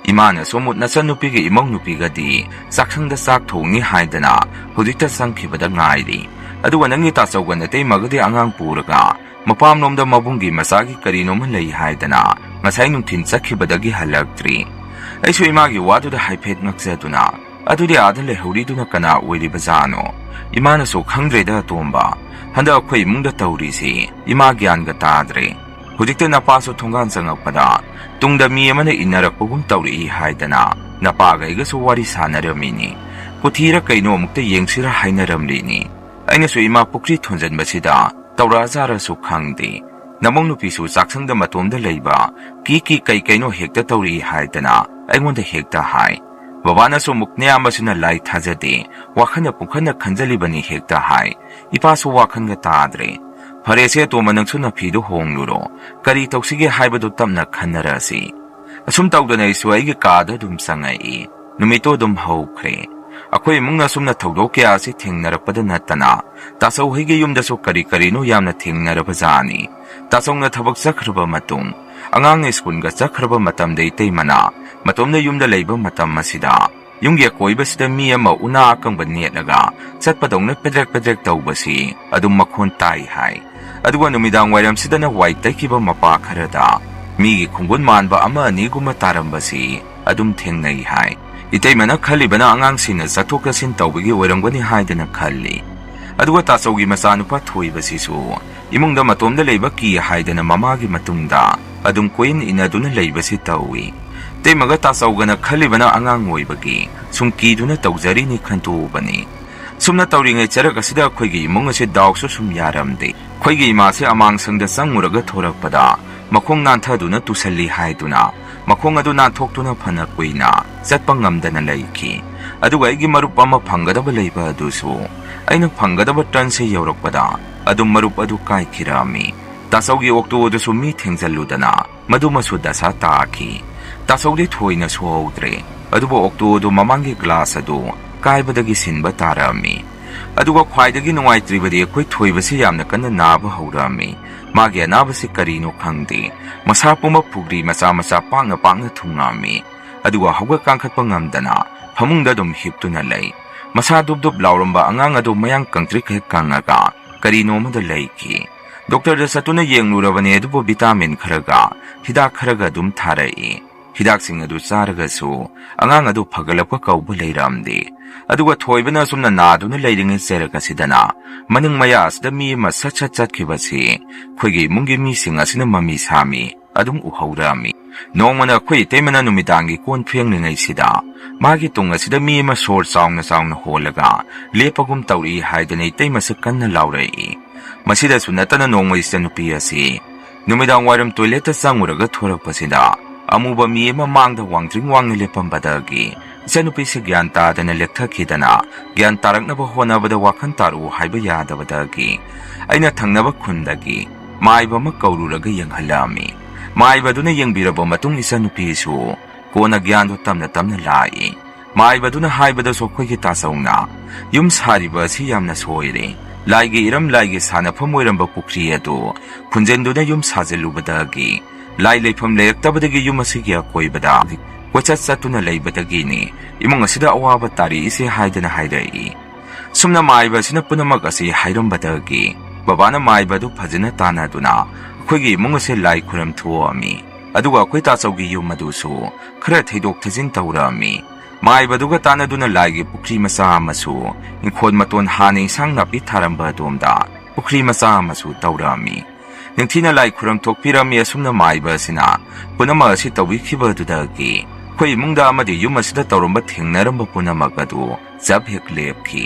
ꯏꯃꯥꯅꯁꯨ, "ꯃꯨꯠ ꯅꯆꯟꯅꯨꯄꯤꯒꯤ ꯏꯃꯧ ꯅꯨꯄꯤꯒꯗꯤ ꯆꯥꯛꯁꯪꯗ ꯆꯥꯛ ꯊꯣꯡꯅꯤ ꯍꯥꯏꯗꯅ ꯍꯧꯖꯤꯛꯇ ꯆꯪꯈꯤꯕꯗ ꯉꯥꯏꯔꯤ꯫ ꯑꯗꯨꯒ ꯅꯪꯒꯤ ꯇꯥꯆꯧꯒ ꯅꯇꯩꯃꯒꯗꯤ ꯑꯉꯥꯡ ꯄꯨꯔꯒ ꯃꯄꯥꯝꯂꯣꯝꯗ ꯃꯕꯨꯡꯒꯤ ꯃꯆꯥꯒꯤ ꯀꯔꯤꯅꯣꯃ ꯂꯩ ꯍꯥꯏꯗꯅ ꯉꯁꯥꯏ ꯅꯨꯡꯊꯤꯜ ꯆꯠꯈꯤꯕꯗꯒꯤ ꯍꯜꯂꯛꯇ꯭ꯔꯤ꯫" ꯑꯩꯁꯨ ꯏꯃꯥꯒꯤ ꯋꯥꯗꯨꯗ ꯍꯥꯏꯐꯦꯠ ꯉꯛꯆꯗꯨꯅ, "ꯑꯗꯨꯗꯤ ꯑꯥꯗ ꯂꯩꯍꯧꯔꯤꯗꯨꯅ ꯀꯅꯥ ꯑꯣꯏꯔꯤꯕꯖꯥꯠꯅꯣ?" ꯏꯃꯥꯅꯁꯨ, "ꯈꯪꯗ꯭ꯔꯦꯗ ꯑꯇꯣꯝꯕ, ꯍꯟꯗꯛ ꯑꯩꯈꯣꯏ ꯏꯃꯨꯡꯗ ꯇꯧꯔꯤꯁꯤ ꯏꯃꯥ ꯒ꯭ꯌꯥꯟꯒ ꯇꯥꯗ꯭ꯔꯦ꯫ ꯍꯧꯖꯤꯛꯇ ꯅꯄꯥꯁꯨ ꯊꯣꯡꯒꯥꯟ ꯆꯪꯉꯛꯄꯗ ꯇꯨꯡꯗ ꯃꯤ ꯑꯃꯅ ꯏꯟꯅꯔꯛꯄꯒꯨꯝ ꯇꯧꯔꯛꯏ ꯍꯥꯏꯗꯅ ꯅꯄꯥꯒ ꯑꯩꯒꯁꯨ ꯋꯥꯔꯤ ꯁꯥꯟꯅꯔꯝꯃꯤꯅꯤ꯫ ꯀꯨꯊꯤꯔ ꯀꯩꯅꯣ ꯑꯃꯨꯛꯇ ꯌꯦꯡꯁꯤꯔ ꯍꯥꯏꯅꯔꯝꯂꯤꯅꯤ꯫" ꯑꯩꯅꯁꯨ, "ꯏꯃꯥ ꯄꯨꯈ꯭ꯔꯤ ꯊꯣꯟꯖꯟꯕꯁꯤꯗ ꯇꯧꯔꯛꯑꯖꯥꯔꯁꯨ ꯈꯪꯗꯦ꯫ ꯅꯃꯧ ꯅꯨꯄꯤꯁꯨ ꯆꯥꯛꯁꯪꯗ ꯃꯇꯣꯝꯗ ꯂꯩꯕ, ꯀꯤ ꯀꯤ ꯀꯩ ꯀꯩꯅꯣ ꯍꯦꯛꯇ ꯇꯧꯔꯛꯏ" ꯍꯥꯏꯗꯅ ꯑꯩꯉꯣꯟꯗ ꯍꯦꯛꯇ ꯍꯥꯏ꯫ ꯕꯕꯥꯅꯁꯨ, "ꯃꯨꯛꯅꯤꯌꯥ ꯃꯁꯤꯅ ꯂꯥꯏ ꯊꯥꯖꯗꯦ, ꯋꯥꯈꯜꯅ ꯄꯨꯡꯈꯟꯗ ꯈꯟꯖꯜꯂꯤꯕꯅꯤ" ꯍꯦꯛꯇ ꯍꯥꯏ꯫ ꯏꯄꯥꯁꯨ ꯋꯥꯈꯜꯒ ꯇꯥꯗ꯭ꯔꯦ꯫ "ꯐꯔꯦꯁꯦ ꯑꯇꯣꯝꯕ, ꯅꯪꯁꯨ ꯅꯐꯤꯗꯨ ꯍꯣꯡꯂꯨꯔꯣ꯫ ꯀꯔꯤ ꯇꯧꯁꯤꯒꯦ ꯍꯥꯏꯕꯗꯨ ꯇꯞꯅ ꯈꯟꯅꯔꯁꯤ꯫" ꯑꯁꯨꯝ ꯇꯧꯗꯅ ꯑꯩꯁꯨ ꯑꯩꯒꯤ ꯀꯥꯗ ꯑꯗꯨꯝ ꯆꯪꯉꯛꯏ꯫ ꯅꯨꯃꯤꯠꯇꯨ ꯑꯗꯨꯝ ꯍꯧꯈ꯭ꯔꯦ꯫ ꯑꯩꯈꯣꯏ ꯏꯃꯨꯡꯅ ꯑꯁꯨꯝꯅ ꯊꯧꯗꯣꯛ ꯀꯌꯥ ꯑꯁꯤ ꯊꯦꯡꯅꯔꯛꯄꯗ ꯅꯠꯇꯅ ꯇꯥꯆꯧ ꯍꯣꯏꯒꯤ ꯌꯨꯝꯗꯁꯨ ꯀꯔꯤ ꯀꯔꯤꯅꯣ ꯌꯥꯝꯅ ꯊꯦꯡꯅꯔꯕꯖꯥꯠꯅꯤ꯫ ꯇꯥꯆꯧꯅ ꯊꯕꯛ ꯆꯠꯈ꯭ꯔꯕ ꯃꯇꯨꯡ, ꯑꯉꯥꯡꯅ ꯁ꯭ꯀꯨꯜꯒ ꯆꯠꯈ꯭ꯔꯕ ꯃꯇꯝꯗ ꯏꯇꯩꯃꯅ ꯃꯇꯣꯝꯗ ꯌꯨꯝꯗ ꯂꯩꯕ ꯃꯇꯝ ꯑꯁꯤꯗ ꯌꯨꯝꯒꯤ ꯑꯀꯣꯏꯕꯁꯤꯗ ꯃꯤ ꯑꯃ ꯎꯅꯥ ꯑꯀꯪꯕ ꯅꯦꯠꯂꯒ ꯆꯠꯄꯗꯧꯅ ꯄꯦꯗ꯭ꯔꯦꯛ ꯄꯦꯗ꯭ꯔꯦꯛ ꯇꯧꯕꯁꯤ ꯑꯗꯨꯝ ꯃꯈꯣꯟ ꯇꯥꯏ ꯍꯥꯏ꯫ ꯑꯗꯨꯒ ꯅꯨꯃꯤꯗꯥꯡ ꯋꯥꯏꯔꯝꯁꯤꯗꯅ ꯋꯥꯏ ꯇꯩꯈꯤꯕ ꯃꯄꯥ ꯈꯔꯗ ꯃꯤꯒꯤ ꯈꯣꯡꯒꯨꯟ ꯃꯥꯟꯕ ꯑꯃ ꯑꯅꯤꯒꯨꯝꯕ ꯇꯥꯔꯝꯕꯁꯤ ꯑꯗꯨꯝ ꯊꯦꯡꯅꯩ ꯍꯥꯏ꯫ ꯏꯇꯩꯃꯅ ꯈꯜꯂꯤꯕꯅ ꯑꯉꯥꯡꯁꯤꯡꯅ ꯆꯠꯊꯣꯛ ꯆꯠꯁꯤꯟ ꯇꯧꯕꯒꯤ ꯑꯣꯏꯔꯝꯒꯅꯤ ꯍꯥꯏꯗꯅ ꯈꯜꯂꯤ꯫ ꯑꯗꯨꯒ ꯇꯥꯆꯧꯒꯤ ꯃꯆꯥꯅꯨꯄꯥ ꯊꯣꯏꯕꯁꯤꯁꯨ ꯏꯃꯨꯡꯗ ꯃꯇꯣꯝꯗ ꯂꯩꯕ ꯀꯤ ꯍꯥꯏꯗꯅ ꯃꯃꯥꯒꯤ ꯃꯇꯨꯡꯗ ꯑꯗꯨꯝ ꯀꯣꯏꯏꯟ ꯏꯟꯅꯗꯨꯅ ꯂꯩꯕꯁꯤ ꯇꯧꯏ꯫ ꯏꯇꯩꯃꯒ ꯇꯥꯆꯧꯒꯅ ꯈꯜꯂꯤꯕꯅ ꯑꯉꯥꯡ ꯑꯣꯏꯕꯒꯤ ꯁꯨꯝ ꯀꯤꯗꯨꯅ ꯇꯧꯖꯔꯤꯅꯤ ꯈꯟꯇꯣꯛꯎꯕꯅꯤ꯫ ꯁꯨꯝꯅ ꯇꯧꯔꯤꯉꯩ ꯆꯔꯛ ꯑꯁꯤꯗ ꯑꯩꯈꯣꯏꯒꯤ ꯏꯃꯨꯡ ꯑꯁꯤ ꯗꯥꯎꯁꯨ ꯁꯨꯝ ꯌꯥꯔꯝꯗꯦ꯫ ꯑꯩꯈꯣꯏꯒꯤ ꯏꯃꯥꯁꯦ ꯑꯃꯥꯡꯁꯪꯗ ꯆꯪꯉꯨꯔꯒ ꯊꯣꯔꯛꯄꯗ ꯃꯈꯣꯡ ꯅꯥꯟꯊꯗꯨꯅ ꯇꯨꯁꯜꯂꯤ ꯍꯥꯏꯗꯨꯅ ꯃꯈꯣꯡ ꯑꯗꯨ ꯅꯥꯟꯊꯣꯛꯇꯨꯅ ꯐꯅ ꯀꯨꯏꯅ ꯆꯠꯄ ꯉꯝꯗꯅ ꯂꯩꯈꯤ꯫ ꯑꯗꯨꯒ ꯑꯩꯒꯤ ꯃꯔꯨꯞ ꯑꯃ ꯐꯪꯒꯗꯕ ꯂꯩꯕ ꯑꯗꯨꯁꯨ ꯑꯩꯅ ꯐꯪꯒꯗꯕ ꯇꯔꯟꯁꯦ ꯌꯧꯔꯛꯄꯗ ꯑꯗꯨꯝ ꯃꯔꯨꯞ ꯑꯗꯨ ꯀꯥꯏꯈꯤꯔꯝꯃꯤ꯫ ꯇꯥꯆꯧꯒꯤ ꯑꯣꯛꯇꯣ ꯑꯗꯨꯁꯨ ꯃꯤ ꯊꯦꯡꯖꯜꯂꯨꯗꯅ ꯃꯗꯨꯃꯁꯨ ꯗꯁꯥ ꯇꯥꯈꯤ꯫ ꯇꯥꯆꯧꯗꯤ ꯊꯣꯏꯅ ꯁꯣꯛꯍꯧꯗ꯭ꯔꯦ, ꯑꯗꯨꯕꯨ ꯑꯣꯛꯇꯣ ꯑꯗꯨ ꯃꯃꯥꯡꯒꯤ ꯒ꯭ꯂꯥꯁ ꯑꯗꯨ ꯀꯥꯏꯕꯗꯒꯤ ꯁꯤꯟꯕ ꯇꯥꯔꯛꯑꯝꯃꯤ꯫ ꯑꯗꯨꯒ ꯈ꯭ꯋꯥꯏꯗꯒꯤ ꯅꯨꯡꯉꯥꯏꯇ꯭ꯔꯤꯕꯗꯤ ꯑꯩꯈꯣꯏ ꯊꯣꯏꯕꯁꯤ ꯌꯥꯝꯅ ꯀꯟꯅ ꯅꯥꯕ ꯍꯧꯔꯛꯑꯝꯃꯤ꯫ ꯃꯥꯒꯤ ꯑꯅꯥꯕꯁꯤ ꯀꯔꯤꯅꯣ ꯈꯪꯗꯦ, ꯃꯁꯥ ꯄꯨꯝꯕ ꯐꯨꯒ꯭ꯔꯤ ꯃꯆꯥ ꯃꯆꯥ ꯄꯥꯛꯅ ꯄꯥꯛꯅ ꯊꯨꯡꯉꯛꯑꯝꯃꯤ꯫ ꯑꯗꯨꯒ ꯍꯧꯒꯠ ꯀꯥꯡꯈꯠꯄ ꯉꯝꯗꯅ ꯐꯃꯨꯡꯗ ꯑꯗꯨꯝ ꯍꯤꯞꯇꯨꯅ ꯂꯩ꯫ ꯃꯁꯥ ꯗꯨꯞ ꯗꯨꯞ ꯂꯥꯎꯔꯝꯕ ꯑꯉꯥꯡ ꯑꯗꯨ ꯃꯌꯥꯡ ꯀꯪꯇ꯭ꯔꯤꯛ ꯍꯦꯛ ꯀꯪꯉꯒ ꯀꯔꯤꯅꯣ ꯑꯃꯗ ꯂꯩꯈꯤ꯫ ꯗꯣꯛꯇꯔꯗ ꯆꯠꯇꯨꯅ ꯌꯦꯡꯂꯨꯔꯕꯅꯤ, ꯑꯗꯨꯕꯨ ꯚꯤꯇꯥꯃꯤꯟ ꯈꯔꯒ ꯍꯤꯗꯥꯛ ꯈꯔꯒ ꯑꯗꯨꯝ ꯊꯥꯔꯛꯏ꯫ ꯍꯤꯗꯥꯛꯁꯤꯡ ꯑꯗꯨ ꯆꯥꯔꯒꯁꯨ ꯑꯉꯥꯡ ꯑꯗꯨ ꯐꯒꯠꯂꯛꯄ ꯀꯧꯕ ꯂꯩꯔꯝꯗꯦ꯫ ꯑꯗꯨꯒ ꯊꯣꯏꯕꯅ ꯑꯁꯨꯝꯅ ꯅꯥꯗꯨꯅ ꯂꯩꯔꯤꯉꯩ ꯆꯩꯔꯛ ꯑꯁꯤꯗꯅ ꯃꯅꯤꯡ ꯃꯌꯥ ꯑꯁꯤꯗ ꯃꯤ ꯑꯃ ꯁꯠ ꯁꯠ ꯆꯠꯈꯤꯕꯁꯤ ꯑꯩꯈꯣꯏꯒꯤ ꯏꯃꯨꯡꯒꯤ ꯃꯤꯁꯤꯡ ꯑꯁꯤꯅ ꯃꯃꯤ ꯁꯥꯃꯤ ꯑꯗꯨꯝ ꯎꯍꯧꯔꯝꯃꯤ꯫ ꯅꯣꯡꯃꯅ ꯑꯩꯈꯣꯏ ꯏꯇꯩꯃꯅ ꯅꯨꯃꯤꯗꯥꯡꯒꯤ ꯀꯣꯟ ꯐꯦꯡꯂꯤꯉꯩꯁꯤꯗ ꯃꯥꯒꯤ ꯇꯨꯡ ꯑꯁꯤꯗ ꯃꯤ ꯑꯃ ꯁꯣꯔ ꯆꯥꯎꯅ ꯆꯥꯎꯅ ꯍꯣꯜꯂꯒ ꯂꯦꯞꯄꯒꯨꯝ ꯇꯧꯔꯛꯏ ꯍꯥꯏꯗꯅ ꯏꯇꯩꯃꯁꯨ ꯀꯟꯅ ꯂꯥꯎꯔꯛꯏ꯫ ꯃꯁꯤꯗꯁꯨ ꯅꯠꯇꯅ ꯅꯣꯡꯃ ꯏꯆꯟꯅꯨꯄꯤ ꯑꯁꯤ ꯅꯨꯃꯤꯗꯥꯡ ꯋꯥꯏꯔꯝ ꯇꯣꯏꯂꯦꯠꯇ ꯆꯪꯉꯨꯔꯒ ꯊꯣꯔꯛꯄꯁꯤꯗ ꯑꯃꯨꯕ ꯃꯤ ꯑꯃ ꯃꯥꯡꯗ ꯋꯥꯡꯗ꯭ꯔꯤꯡ ꯋꯥꯡꯅ ꯂꯦꯞꯄꯝꯕꯗꯒꯤ ꯏꯆꯟꯅꯨꯄꯤꯁꯤ ꯒ꯭ꯌꯥꯟ ꯇꯥꯗꯅ ꯂꯦꯛꯊꯈꯤꯗꯅ, ꯒ꯭ꯌꯥꯟ ꯇꯥꯔꯛꯅꯕ ꯍꯣꯠꯅꯕꯗ ꯋꯥꯈꯜ ꯇꯥꯔꯛꯎ ꯍꯥꯏꯕ ꯌꯥꯗꯕꯗꯒꯤ ꯑꯩꯅ ꯊꯪꯅꯕ ꯈꯨꯟꯗꯒꯤ ꯃꯥꯏꯕ ꯑꯃ ꯀꯧꯔꯨꯔꯒ ꯌꯦꯡꯍꯜꯂꯛꯑꯝꯃꯤ꯫ ꯃꯥꯏꯕꯗꯨꯅ ꯌꯦꯡꯕꯤꯔꯕ ꯃꯇꯨꯡ ꯏꯆꯟꯅꯨꯄꯤꯁꯨ ꯀꯣꯟꯅ ꯒ꯭ꯌꯥꯟꯗꯨ ꯇꯞꯅ ꯇꯞꯅ ꯂꯥꯛꯏ꯫ ꯃꯥꯏꯕꯗꯨꯅ ꯍꯥꯏꯕꯗꯁꯨ ꯑꯩꯈꯣꯏꯒꯤ ꯇꯥꯆꯧꯅ ꯌꯨꯝ ꯁꯥꯔꯤꯕ ꯑꯁꯤ ꯌꯥꯝꯅ ꯁꯣꯏꯔꯦ꯫ ꯂꯥꯏꯒꯤ ꯏꯔꯝ, ꯂꯥꯏꯒꯤ ꯁꯥꯟꯅꯐꯝ ꯑꯣꯏꯔꯝꯕ ꯄꯨꯈ꯭ꯔꯤ ꯑꯗꯨ ꯐꯨꯟꯖꯤꯟꯗꯨꯅ ꯌꯨꯝ ꯁꯥꯖꯤꯜꯂꯨꯕꯗꯒꯤ ꯂꯥꯏ ꯂꯩꯐꯝ ꯂꯩꯔꯛꯇꯕꯗꯒꯤ ꯌꯨꯝ ꯑꯁꯤꯒꯤ ꯑꯀꯣꯏꯕꯗ ꯀꯣꯏꯆꯠ ꯆꯠꯇꯨꯅ ꯂꯩꯕꯗꯒꯤꯅꯤ ꯏꯃꯨꯡ ꯑꯁꯤꯗ ꯑꯋꯥꯕ ꯇꯥꯔꯛꯏꯁꯦ ꯍꯥꯏꯗꯅ ꯍꯥꯏꯔꯛꯏ꯫ ꯁꯨꯝꯅ ꯃꯥꯏꯕ ꯑꯁꯤꯅ ꯄꯨꯝꯅꯃꯛ ꯑꯁꯤ ꯍꯥꯏꯔꯝꯕꯗꯒꯤ ꯕꯕꯥꯅ ꯃꯥꯏꯕ ꯑꯗꯨ ꯐꯖꯅ ꯇꯥꯟꯅꯗꯨꯅ ꯑꯩꯈꯣꯏꯒꯤ ꯏꯃꯨꯡ ꯑꯁꯦ ꯂꯥꯏ ꯈꯨꯔꯝ ꯊꯣꯛꯑꯝꯃꯤ꯫ ꯑꯗꯨꯒ ꯑꯩꯈꯣꯏ ꯇꯥꯆꯧꯒꯤ ꯌꯨꯝ ꯑꯗꯨꯁꯨ ꯈꯔ ꯊꯩꯗꯣꯛ ꯊꯩꯖꯤꯟ ꯇꯧꯔꯛꯑꯝꯃꯤ꯫ ꯃꯥꯏꯕꯗꯨꯒ ꯇꯥꯟꯅꯗꯨꯅ ꯂꯥꯏꯒꯤ ꯄꯨꯈ꯭ꯔꯤ ꯃꯆꯥ ꯑꯃꯁꯨ, ꯏꯪꯈꯣꯜ ꯃꯇꯣꯟ ꯍꯥꯟꯅ ꯏꯟꯁꯥꯡ ꯅꯥꯄꯤ ꯊꯥꯔꯝꯕ ꯑꯗꯣꯝꯗ ꯄꯨꯈ꯭ꯔꯤ ꯃꯆꯥ ꯑꯃꯁꯨ ꯇꯧꯔꯛꯑꯝꯃꯤ꯫ ꯅꯤꯡꯊꯤꯅ ꯂꯥꯏ ꯈꯨꯔꯝ ꯊꯣꯛꯄꯤꯔꯝꯃꯤ꯫ ꯑꯁꯨꯝꯅ ꯃꯥꯏꯕ ꯑꯁꯤꯅ ꯄꯨꯝꯅꯃꯛ ꯑꯁꯤ ꯇꯧꯕꯤꯈꯤꯕꯗꯨꯗꯒꯤ ꯑꯩꯈꯣꯏ ꯏꯃꯨꯡꯗ ꯑꯃꯗꯤ ꯌꯨꯝ ꯑꯁꯤꯗ ꯇꯧꯔꯝꯕ ꯊꯦꯡꯅꯔꯝꯕ ꯄꯨꯝꯅꯃꯛ ꯑꯗꯨ ꯆꯞ ꯍꯦꯛ ꯂꯦꯞꯈꯤ꯫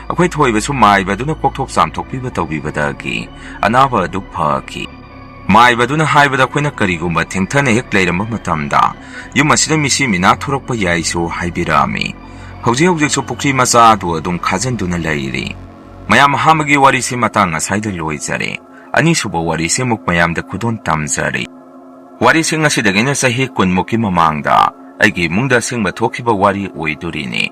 ꯑꯩꯈꯣꯏ ꯊꯣꯏꯕꯁꯨ ꯃꯥꯏꯕꯗꯨꯅ ꯀꯣꯛꯊꯣꯛ ꯆꯥꯝꯊꯣꯛꯄꯤꯕ ꯇꯧꯕꯤꯕꯗꯒꯤ ꯑꯅꯥꯕ ꯑꯗꯨ ꯐꯈꯤ꯫ ꯃꯥꯏꯕꯗꯨꯅ ꯍꯥꯏꯕꯗ ꯑꯩꯈꯣꯏꯅ ꯀꯔꯤꯒꯨꯝꯕ ꯊꯦꯡꯊꯅ ꯍꯦꯛ ꯂꯩꯔꯝꯕ ꯃꯇꯝꯗ ꯌꯨꯝ ꯑꯁꯤꯗ ꯃꯤꯁꯤ ꯃꯤꯅꯥ ꯊꯣꯔꯛꯄ ꯌꯥꯏꯁꯨ ꯍꯥꯏꯕꯤꯔꯛꯑꯝꯃꯤ꯫ ꯍꯧꯖꯤꯛ ꯍꯧꯖꯤꯛꯁꯨ ꯄꯨꯈ꯭ꯔꯤ ꯃꯆꯥ ꯑꯗꯨ ꯑꯗꯨꯝ ꯈꯥꯖꯤꯟꯗꯨꯅ ꯂꯩꯔꯤ꯫ ꯃꯌꯥꯝ, ꯑꯍꯥꯟꯕꯒꯤ ꯋꯥꯔꯤꯁꯤ ꯃꯇꯥꯡ ꯑꯁꯥꯏꯗ ꯂꯣꯏꯖꯔꯦ꯫ ꯑꯅꯤꯁꯨꯕ ꯋꯥꯔꯤꯁꯤ ꯑꯃꯨꯛ ꯃꯌꯥꯝꯗ ꯈꯨꯗꯣꯜ ꯇꯝꯖꯔꯤ꯫ ꯋꯥꯔꯤꯁꯤꯡ ꯑꯁꯤꯗꯒꯤꯅ ꯆꯍꯤ ꯀꯨꯟꯃꯨꯛꯀꯤ ꯃꯃꯥꯡꯗ ꯑꯩꯒꯤ ꯏꯃꯨꯡꯗ ꯑꯁꯦꯡꯕ ꯊꯣꯛꯈꯤꯕ ꯋꯥꯔꯤ ꯑꯣꯏꯗꯣꯔꯤꯅꯤ꯫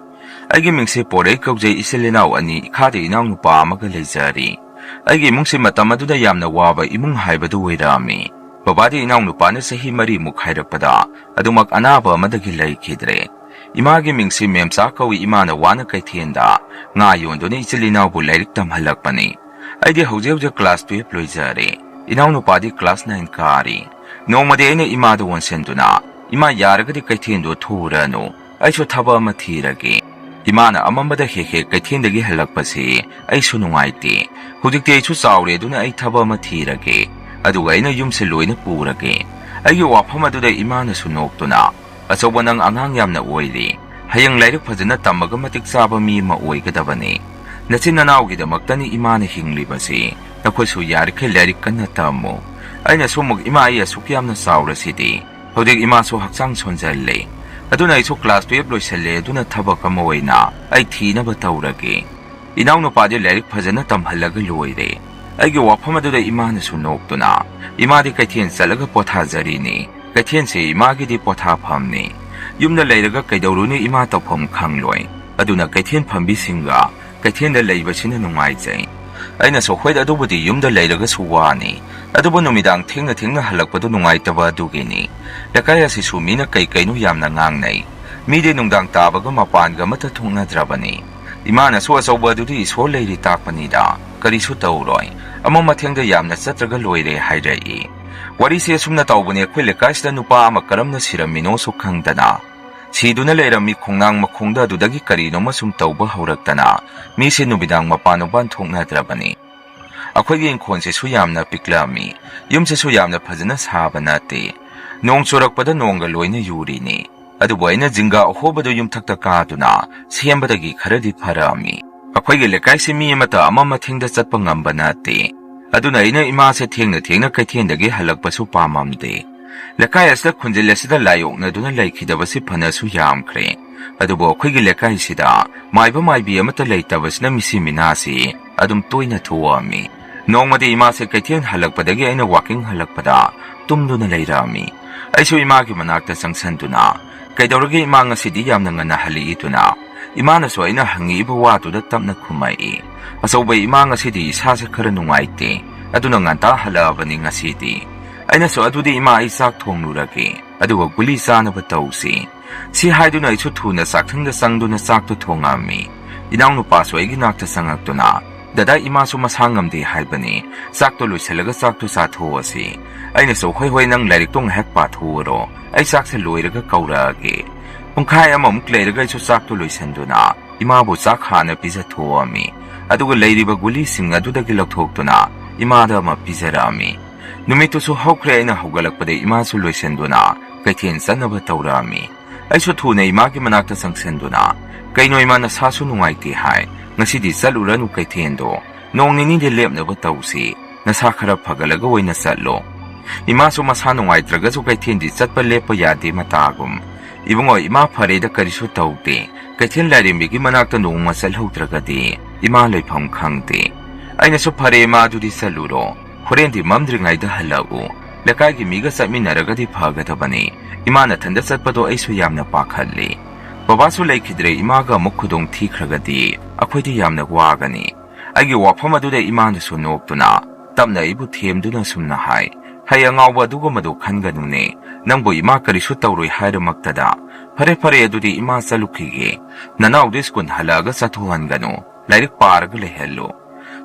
ꯑꯩꯒꯤ ꯃꯤꯡꯁꯦ ꯄꯣꯔꯩ ꯀꯧꯖꯩ, ꯏꯆꯤꯜ ꯏꯅꯥꯎ ꯑꯅꯤ, ꯏꯈꯥꯗ ꯏꯅꯥꯎꯅꯨꯄꯥ ꯑꯃꯒ ꯂꯩꯖꯔꯤ꯫ ꯑꯩꯒꯤ ꯏꯃꯨꯡꯁꯤ ꯃꯇꯝ ꯑꯗꯨꯗ ꯌꯥꯝꯅ ꯋꯥꯕ ꯏꯃꯨꯡ ꯍꯥꯏꯕꯗꯨ ꯑꯣꯏꯔꯛꯑꯝꯃꯤ꯫ ꯕꯕꯥꯗꯤ ꯏꯅꯥꯎꯅꯨꯄꯥꯅ ꯆꯍꯤ ꯃꯔꯤꯃꯨꯛ ꯍꯥꯏꯔꯛꯄꯗ ꯑꯗꯨꯃꯛ ꯑꯅꯥꯕ ꯑꯃꯗꯒꯤ ꯂꯩꯈꯤꯗ꯭ꯔꯦ꯫ ꯏꯃꯥꯒꯤ ꯃꯤꯡꯁꯤ ꯃꯦꯝꯆꯥ ꯀꯧꯏ, ꯏꯃꯥꯅ ꯋꯥꯅ ꯀꯩꯊꯦꯜꯗ ꯉꯥ ꯌꯣꯟꯗꯨꯅ ꯏꯆꯤꯜ ꯏꯅꯥꯎꯕꯨ ꯂꯥꯏꯔꯤꯛ ꯇꯝꯍꯜꯂꯛꯄꯅꯤ꯫ ꯑꯩꯗꯤ ꯍꯧꯖꯤꯛ ꯍꯧꯖꯤꯛ class twelve ꯂꯣꯏꯖꯔꯦ꯫ ꯏꯅꯥꯎꯅꯨꯄꯥꯗꯤ class nine ꯀꯥꯔꯤ꯫ ꯅꯣꯡꯃꯗꯤ ꯑꯩꯅ ꯏꯃꯥꯗ ꯑꯣꯟꯁꯤꯟꯗꯨꯅ, "ꯏꯃꯥ, ꯌꯥꯔꯒꯗꯤ ꯀꯩꯊꯦꯜꯗꯣ ꯊꯣꯛꯎꯔꯅꯨ, ꯑꯩꯁꯨ ꯊꯕꯛ ꯑꯃ ꯊꯤꯔꯒꯦ꯫ ꯏꯃꯥꯅ ꯑꯃꯝꯕꯗ ꯍꯦꯛ ꯍꯦꯛ ꯀꯩꯊꯦꯜꯗꯒꯤ ꯍꯜꯂꯛꯄꯁꯤ ꯑꯩꯁꯨ ꯅꯨꯡꯉꯥꯏꯇꯦ꯫ ꯍꯧꯖꯤꯛꯇꯤ ꯑꯩꯁꯨ ꯆꯥꯎꯔꯦ, ꯑꯗꯨꯅ ꯑꯩ ꯊꯕꯛ ꯑꯃ ꯊꯤꯔꯒꯦ꯫ ꯑꯗꯨꯒ ꯑꯩꯅ ꯌꯨꯝꯁꯦ ꯂꯣꯏꯅ ꯄꯨꯔꯒꯦ꯫" ꯑꯩꯒꯤ ꯋꯥꯐꯝ ꯑꯗꯨꯗ ꯏꯃꯥꯅꯁꯨ ꯅꯣꯛꯇꯨꯅ, "ꯑꯆꯧꯕ, ꯅꯪ ꯑꯉꯥꯡ ꯌꯥꯝꯅ ꯑꯣꯏꯔꯤ꯫ ꯍꯌꯦꯡ ꯂꯥꯏꯔꯤꯛ ꯐꯖꯅ ꯇꯝꯃꯒ ꯃꯇꯤꯛ ꯆꯥꯕ ꯃꯤ ꯑꯃ ꯑꯣꯏꯒꯗꯕꯅꯤ꯫ ꯅꯆꯤꯟ ꯅꯅꯥꯎꯒꯤꯗꯃꯛꯇꯅꯤ ꯏꯃꯥꯅ ꯍꯤꯡꯂꯤꯕꯁꯤ꯫ ꯅꯈꯣꯏꯁꯨ ꯌꯥꯔꯤꯈꯩ ꯂꯥꯏꯔꯤꯛ ꯀꯟꯅ ꯇꯝꯃꯨ꯫" ꯑꯩꯅꯁꯨ ꯑꯃꯨꯛ, "ꯏꯃꯥ, ꯑꯩ ꯑꯁꯨꯛ ꯌꯥꯝꯅ ꯆꯥꯎꯔꯁꯤꯗꯤ?" ꯍꯧꯖꯤꯛ ꯏꯃꯥꯁꯨ ꯍꯛꯆꯥꯡ ꯁꯣꯟꯖꯜꯂꯦ꯫ ꯑꯗꯨꯅ ꯑꯩꯁꯨ class twelve ꯂꯣꯏꯁꯜꯂꯦ, ꯑꯗꯨꯅ ꯊꯕꯛ ꯑꯃ ꯑꯣꯏꯅ ꯑꯩ ꯊꯤꯅꯕ ꯇꯧꯔꯒꯦ꯫ ꯏꯅꯥꯎꯅꯨꯄꯥꯗꯤ ꯂꯥꯏꯔꯤꯛ ꯐꯖꯅ ꯇꯝꯍꯜꯂꯒ ꯂꯣꯏꯔꯦ꯫ ꯑꯩꯒꯤ ꯋꯥꯐꯝ ꯑꯗꯨꯗ ꯏꯃꯥꯅꯁꯨ ꯅꯣꯛꯇꯨꯅ, "ꯏꯃꯥꯗꯤ ꯀꯩꯊꯦꯜ ꯆꯠꯂꯒ ꯄꯣꯊꯥꯖꯔꯤꯅꯤ꯫ ꯀꯩꯊꯦꯜꯁꯦ ꯏꯃꯥꯒꯤꯗꯤ ꯄꯣꯊꯥꯐꯝꯅꯤ꯫ ꯌꯨꯝꯗ ꯂꯩꯔꯒ ꯀꯩꯗꯧꯔꯨꯅꯤ ꯏꯃꯥ, ꯇꯧꯐꯝ ꯈꯪꯂꯣꯏ꯫ ꯑꯗꯨꯅ ꯀꯩꯊꯦꯜ ꯐꯝꯕꯤꯁꯤꯡꯒ ꯀꯩꯊꯦꯜꯗ ꯂꯩꯕꯁꯤꯅ ꯅꯨꯡꯉꯥꯏꯖꯩ꯫" ꯑꯩꯅꯁꯨ, "ꯍꯣꯏ, ꯑꯗꯨꯕꯨꯗꯤ ꯌꯨꯝꯗ ꯂꯩꯔꯒꯁꯨ ꯋꯥꯅꯤ꯫ ꯑꯗꯨꯕꯨ ꯅꯨꯃꯤꯗꯥꯡ ꯊꯦꯡꯅ ꯊꯦꯡꯅ ꯍꯜꯂꯛꯄꯗꯨ ꯅꯨꯡꯉꯥꯏꯇꯕ ꯑꯗꯨꯒꯤꯅꯤ꯫ ꯂꯩꯀꯥꯏ ꯑꯁꯤꯁꯨ ꯃꯤꯅ ꯀꯩ ꯀꯩꯅꯣ ꯌꯥꯝꯅ ꯉꯥꯡꯅꯩ꯫ ꯃꯤꯗꯤ ꯅꯨꯡꯗꯥꯡ ꯇꯥꯕꯒ ꯃꯄꯥꯟꯒ ꯑꯃꯠꯇ ꯊꯣꯛꯅꯗ꯭ꯔꯕꯅꯤ꯫ ꯏꯃꯥꯅꯁꯨ ꯑꯆꯧꯕ ꯑꯗꯨꯗꯤ ꯏꯁꯣꯔ ꯂꯩꯔꯤ ꯇꯥꯛꯄꯅꯤꯗ, ꯀꯔꯤꯁꯨ ꯇꯧꯔꯣꯏ꯫ ꯑꯃꯝ ꯑꯊꯦꯡꯗ ꯌꯥꯝꯅ ꯆꯠꯇ꯭ꯔꯒ ꯂꯣꯏꯔꯦ" ꯍꯥꯏꯔꯛꯏ꯫ ꯋꯥꯔꯤꯁꯦ ꯑꯁꯨꯝꯅ ꯇꯧꯕꯅꯤ, ꯑꯩꯈꯣꯏ ꯂꯩꯀꯥꯏꯁꯤꯗ ꯅꯨꯄꯥ ꯑꯃ ꯀꯔꯝꯅ ꯁꯤꯔꯝꯃꯤꯅꯣꯁꯨ ꯈꯪꯗꯅ ꯁꯤꯗꯨꯅ ꯂꯩꯔꯝꯃꯤ꯫ ꯈꯣꯡꯅꯥꯡ ꯃꯈꯣꯡꯗ ꯑꯗꯨꯗꯒꯤ ꯀꯔꯤꯅꯣꯃ ꯁꯨꯝ ꯇꯧꯕ ꯍꯧꯔꯛꯇꯅ ꯃꯤꯁꯦ ꯅꯨꯃꯤꯗꯥꯡ ꯃꯄꯥꯟ ꯃꯄꯥꯟ ꯊꯣꯛꯅꯗ꯭ꯔꯕꯅꯤ꯫ ꯑꯩꯈꯣꯏꯒꯤ ꯏꯪꯈꯣꯜꯁꯤꯁꯨ ꯌꯥꯝꯅ ꯄꯤꯛꯂꯝꯃꯤ꯫ ꯌꯨꯝꯁꯤꯁꯨ ꯌꯥꯝꯅ ꯐꯖꯅ ꯁꯥꯕ ꯅꯠꯇꯦ꯫ ꯅꯣꯡ ꯆꯨꯔꯛꯄꯗ ꯅꯣꯡꯒ ꯂꯣꯏꯅ ꯌꯨꯔꯤꯅꯤ꯫ ꯑꯗꯨꯕꯨ ꯑꯩꯅ ꯖꯤꯡꯒꯥ ꯑꯍꯣꯕꯗꯨ ꯌꯨꯝꯊꯛꯇ ꯀꯥꯗꯨꯅ ꯁꯦꯝꯕꯗꯒꯤ ꯈꯔꯗꯤ ꯐꯔꯛꯑꯝꯃꯤ꯫ ꯑꯩꯈꯣꯏꯒꯤ ꯂꯩꯀꯥꯏꯁꯤ ꯃꯤ ꯑꯃꯠꯇ ꯑꯃꯝ ꯑꯊꯦꯡꯗ ꯆꯠꯄ ꯉꯝꯕ ꯅꯠꯇꯦ꯫ ꯑꯗꯨꯅ ꯑꯩꯅ ꯏꯃꯥꯁꯦ ꯊꯦꯡꯅ ꯊꯦꯡꯅ ꯀꯩꯊꯦꯜꯗꯒꯤ ꯍꯜꯂꯛꯄꯁꯨ ꯄꯥꯝꯃꯝꯗꯦ꯫ ꯂꯩꯀꯥꯏ ꯑꯁꯤꯗ ꯈꯨꯟꯖꯤꯜ ꯑꯁꯤꯗ ꯂꯥꯏꯑꯣꯛꯅꯗꯨꯅ ꯂꯩꯈꯤꯗꯕꯁꯤ ꯐꯅꯁꯨ ꯌꯥꯝꯈ꯭ꯔꯦ꯫ ꯑꯗꯨꯕꯨ ꯑꯩꯈꯣꯏꯒꯤ ꯂꯩꯀꯥꯏꯁꯤꯗ ꯃꯥꯏꯕ ꯃꯥꯏꯕꯤ ꯑꯃꯠꯇ ꯂꯩꯇꯕꯁꯤꯅ ꯃꯤꯁꯤ ꯃꯤꯅꯥꯁꯤ ꯑꯗꯨꯝ ꯇꯣꯏꯅ ꯊꯣꯛꯑꯝꯃꯤ꯫ ꯅꯣꯡꯃꯗꯤ ꯏꯃꯥꯁꯦ ꯀꯩꯊꯦꯜ ꯍꯜꯂꯛꯄꯗꯒꯤ ꯑꯩꯅ walking ꯍꯜꯂꯛꯄꯗ ꯇꯨꯝꯗꯨꯅ ꯂꯩꯔꯝꯃꯤ꯫ ꯑꯩꯁꯨ ꯏꯃꯥꯒꯤ ꯃꯅꯥꯛꯇ ꯆꯪꯁꯟꯗꯨꯅ, "ꯀꯩꯗꯧꯔꯒꯦ ꯏꯃꯥ, ꯉꯁꯤꯗꯤ ꯌꯥꯝꯅ ꯉꯟꯅ ꯍꯜꯂꯛꯏꯗꯨꯅ?" ꯏꯃꯥꯅꯁꯨ ꯑꯩꯅ ꯍꯪꯉꯛꯏꯕ ꯋꯥꯗꯨꯗ ꯇꯞꯅ ꯈꯨꯝꯃꯛꯏ, "ꯑꯆꯧꯕ ꯏꯃꯥ, ꯉꯁꯤꯗꯤ ꯏꯁꯥꯁꯦ ꯈꯔ ꯅꯨꯡꯉꯥꯏꯇꯦ, ꯑꯗꯨꯅ ꯉꯟꯇꯥ ꯍꯜꯂꯛꯑꯕꯅꯤ ꯉꯁꯤꯗꯤ꯫" ꯑꯩꯅꯁꯨ, "ꯑꯗꯨꯗꯤ ꯏꯃꯥ, ꯑꯩ ꯆꯥꯛ ꯊꯣꯡꯂꯨꯔꯒꯦ, ꯑꯗꯨꯒ ꯒꯨꯂꯤ ꯆꯥꯅꯕ ꯇꯧꯁꯤ꯫" ꯁꯤ ꯍꯥꯏꯗꯨꯅ ꯑꯩꯁꯨ ꯊꯨꯅ ꯆꯥꯛꯁꯪꯗ ꯆꯪꯗꯨꯅ ꯆꯥꯛꯇꯨ ꯊꯣꯡꯉꯝꯃꯤ꯫ ꯏꯅꯥꯎꯅꯨꯄꯥꯁꯨ ꯑꯩꯒꯤ ꯅꯥꯛꯇ ꯆꯪꯉꯛꯇꯨꯅ, "ꯗꯗꯥ, ꯏꯃꯥꯁꯨ ꯃꯁꯥ ꯉꯝꯗꯦ ꯍꯥꯏꯕꯅꯤ, ꯆꯥꯛꯇꯣ ꯂꯣꯏꯁꯤꯜꯂꯒ ꯆꯥꯛꯇꯣ ꯆꯥꯊꯣꯛꯑꯁꯤ꯫" ꯑꯩꯅꯁꯨ, "ꯍꯣꯏ ꯍꯣꯏ, ꯅꯪ ꯂꯥꯏꯔꯤꯛꯇꯣ ꯉꯥꯏꯍꯥꯛ ꯄꯥꯊꯣꯛꯎꯔꯣ, ꯑꯩ ꯆꯥꯛꯁꯦ ꯂꯣꯏꯔꯒ ꯀꯧꯔꯛꯑꯒꯦ꯫" ꯄꯨꯡꯈꯥꯏ ꯑꯃꯃꯨꯛ ꯂꯩꯔꯒ ꯑꯩꯁꯨ ꯆꯥꯛꯇꯣ ꯂꯣꯏꯁꯤꯟꯗꯨꯅ ꯏꯃꯥꯕꯨ ꯆꯥꯛ ꯍꯥꯟꯅ ꯄꯤꯖꯊꯣꯛꯑꯝꯃꯤ꯫ ꯑꯗꯨꯒ ꯂꯩꯔꯤꯕ ꯒꯨꯂꯤꯁꯤꯡ ꯑꯗꯨꯗꯒꯤ ꯂꯧꯊꯣꯛꯇꯨꯅ ꯏꯃꯥꯗ ꯑꯃ ꯄꯤꯖꯔꯛꯑꯝꯃꯤ꯫ ꯅꯨꯃꯤꯠꯇꯨꯁꯨ ꯍꯧꯈ꯭ꯔꯦ, ꯑꯩꯅ ꯍꯧꯒꯠꯂꯛꯄꯗ ꯏꯃꯥꯁꯨ ꯂꯣꯏꯁꯤꯟꯗꯨꯅ ꯀꯩꯊꯦꯜ ꯆꯠꯅꯕ ꯇꯧꯔꯛꯑꯝꯃꯤ꯫ ꯑꯩꯁꯨ ꯊꯨꯅ ꯏꯃꯥꯒꯤ ꯃꯅꯥꯛꯇ ꯆꯪꯁꯤꯟꯗꯨꯅ, "ꯀꯩꯅꯣ ꯏꯃꯥ, ꯅꯁꯥꯁꯨ ꯅꯨꯡꯉꯥꯏꯇꯦ ꯍꯥꯏ, ꯉꯁꯤꯗꯤ ꯆꯠꯂꯨꯔꯅꯨ ꯀꯩꯊꯦꯜꯗꯣ, ꯅꯣꯡ ꯅꯤꯅꯤꯗꯤ ꯂꯦꯞꯅꯕ ꯇꯧꯁꯤ, ꯅꯁꯥ ꯈꯔ ꯐꯒꯠꯂꯒ ꯑꯣꯏꯅ ꯆꯠꯂꯣ꯫" ꯏꯃꯥꯁꯨ ꯃꯁꯥ ꯅꯨꯡꯉꯥꯏꯇ꯭ꯔꯒꯁꯨ ꯀꯩꯊꯦꯜꯗꯤ ꯆꯠꯄ ꯂꯦꯞꯄ ꯌꯥꯗꯦ ꯃꯇꯥꯒꯨꯝ꯫ "ꯏꯕꯨꯡꯉꯣ, ꯏꯃꯥ ꯐꯔꯦꯗ, ꯀꯔꯤꯁꯨ ꯇꯧꯗꯦ꯫ ꯀꯩꯊꯦꯜ ꯂꯥꯏꯔꯦꯝꯕꯤꯒꯤ ꯃꯅꯥꯛꯇ ꯅꯣꯡꯃ ꯆꯠꯍꯧꯗ꯭ꯔꯒꯗꯤ ꯏꯃꯥ ꯂꯩꯐꯝ ꯈꯪꯗꯦ꯫" ꯑꯩꯅꯁꯨ, "ꯐꯔꯦ ꯏꯃꯥ, ꯑꯗꯨꯗꯤ ꯆꯠꯂꯨꯔꯣ꯫ ꯍꯣꯔꯦꯟꯗꯤ ꯃꯝꯗ꯭ꯔꯤꯉꯩꯗ ꯍꯜꯂꯛꯎ꯫ ꯂꯩꯀꯥꯏꯒꯤ ꯃꯤꯒ ꯆꯠꯃꯤꯟꯅꯔꯒꯗꯤ ꯐꯒꯗꯕꯅꯤ꯫ ꯏꯃꯥ ꯅꯊꯟꯗ ꯆꯠꯄꯗꯣ ꯑꯩꯁꯨ ꯌꯥꯝꯅ ꯄꯥꯈꯠꯂꯤ꯫" ꯕꯕꯥꯁꯨ ꯂꯩꯈꯤꯗ꯭ꯔꯦ, ꯏꯃꯥꯒ ꯑꯃꯨꯛ ꯈꯨꯗꯣꯡ ꯊꯤꯈ꯭ꯔꯒꯗꯤ ꯑꯩꯈꯣꯏꯗꯤ ꯌꯥꯝꯅ ꯋꯥꯒꯅꯤ꯫ ꯑꯩꯒꯤ ꯋꯥꯐꯝ ꯑꯗꯨꯗ ꯏꯃꯥꯅꯁꯨ ꯅꯣꯛꯇꯨꯅ ꯇꯞꯅ ꯑꯩꯕꯨ ꯊꯦꯝꯗꯨꯅ ꯁꯨꯝꯅ ꯍꯥꯏ, "ꯍꯩ ꯑꯉꯥꯎꯕ ꯑꯗꯨꯒꯨꯝꯕꯗꯨ ꯈꯟꯒꯅꯨꯅꯦ꯫ ꯅꯪꯕꯨ ꯏꯃꯥ ꯀꯔꯤꯁꯨ ꯇꯧꯔꯣꯏ ꯍꯥꯏꯔꯃꯛꯇꯗ꯫ ꯐꯔꯦ ꯐꯔꯦ, ꯑꯗꯨꯗꯤ ꯏꯃꯥ ꯆꯠꯂꯨꯈꯤꯒꯦ꯫ ꯅꯅꯥꯎꯗꯨ ꯁ꯭ꯀꯨꯜ ꯍꯜꯂꯛꯑꯒ ꯆꯠꯊꯣꯛꯍꯟꯒꯅꯨ꯫ ꯂꯥꯏꯔꯤꯛ ꯄꯥꯔꯒ ꯂꯩꯍꯜꯂꯨ꯫"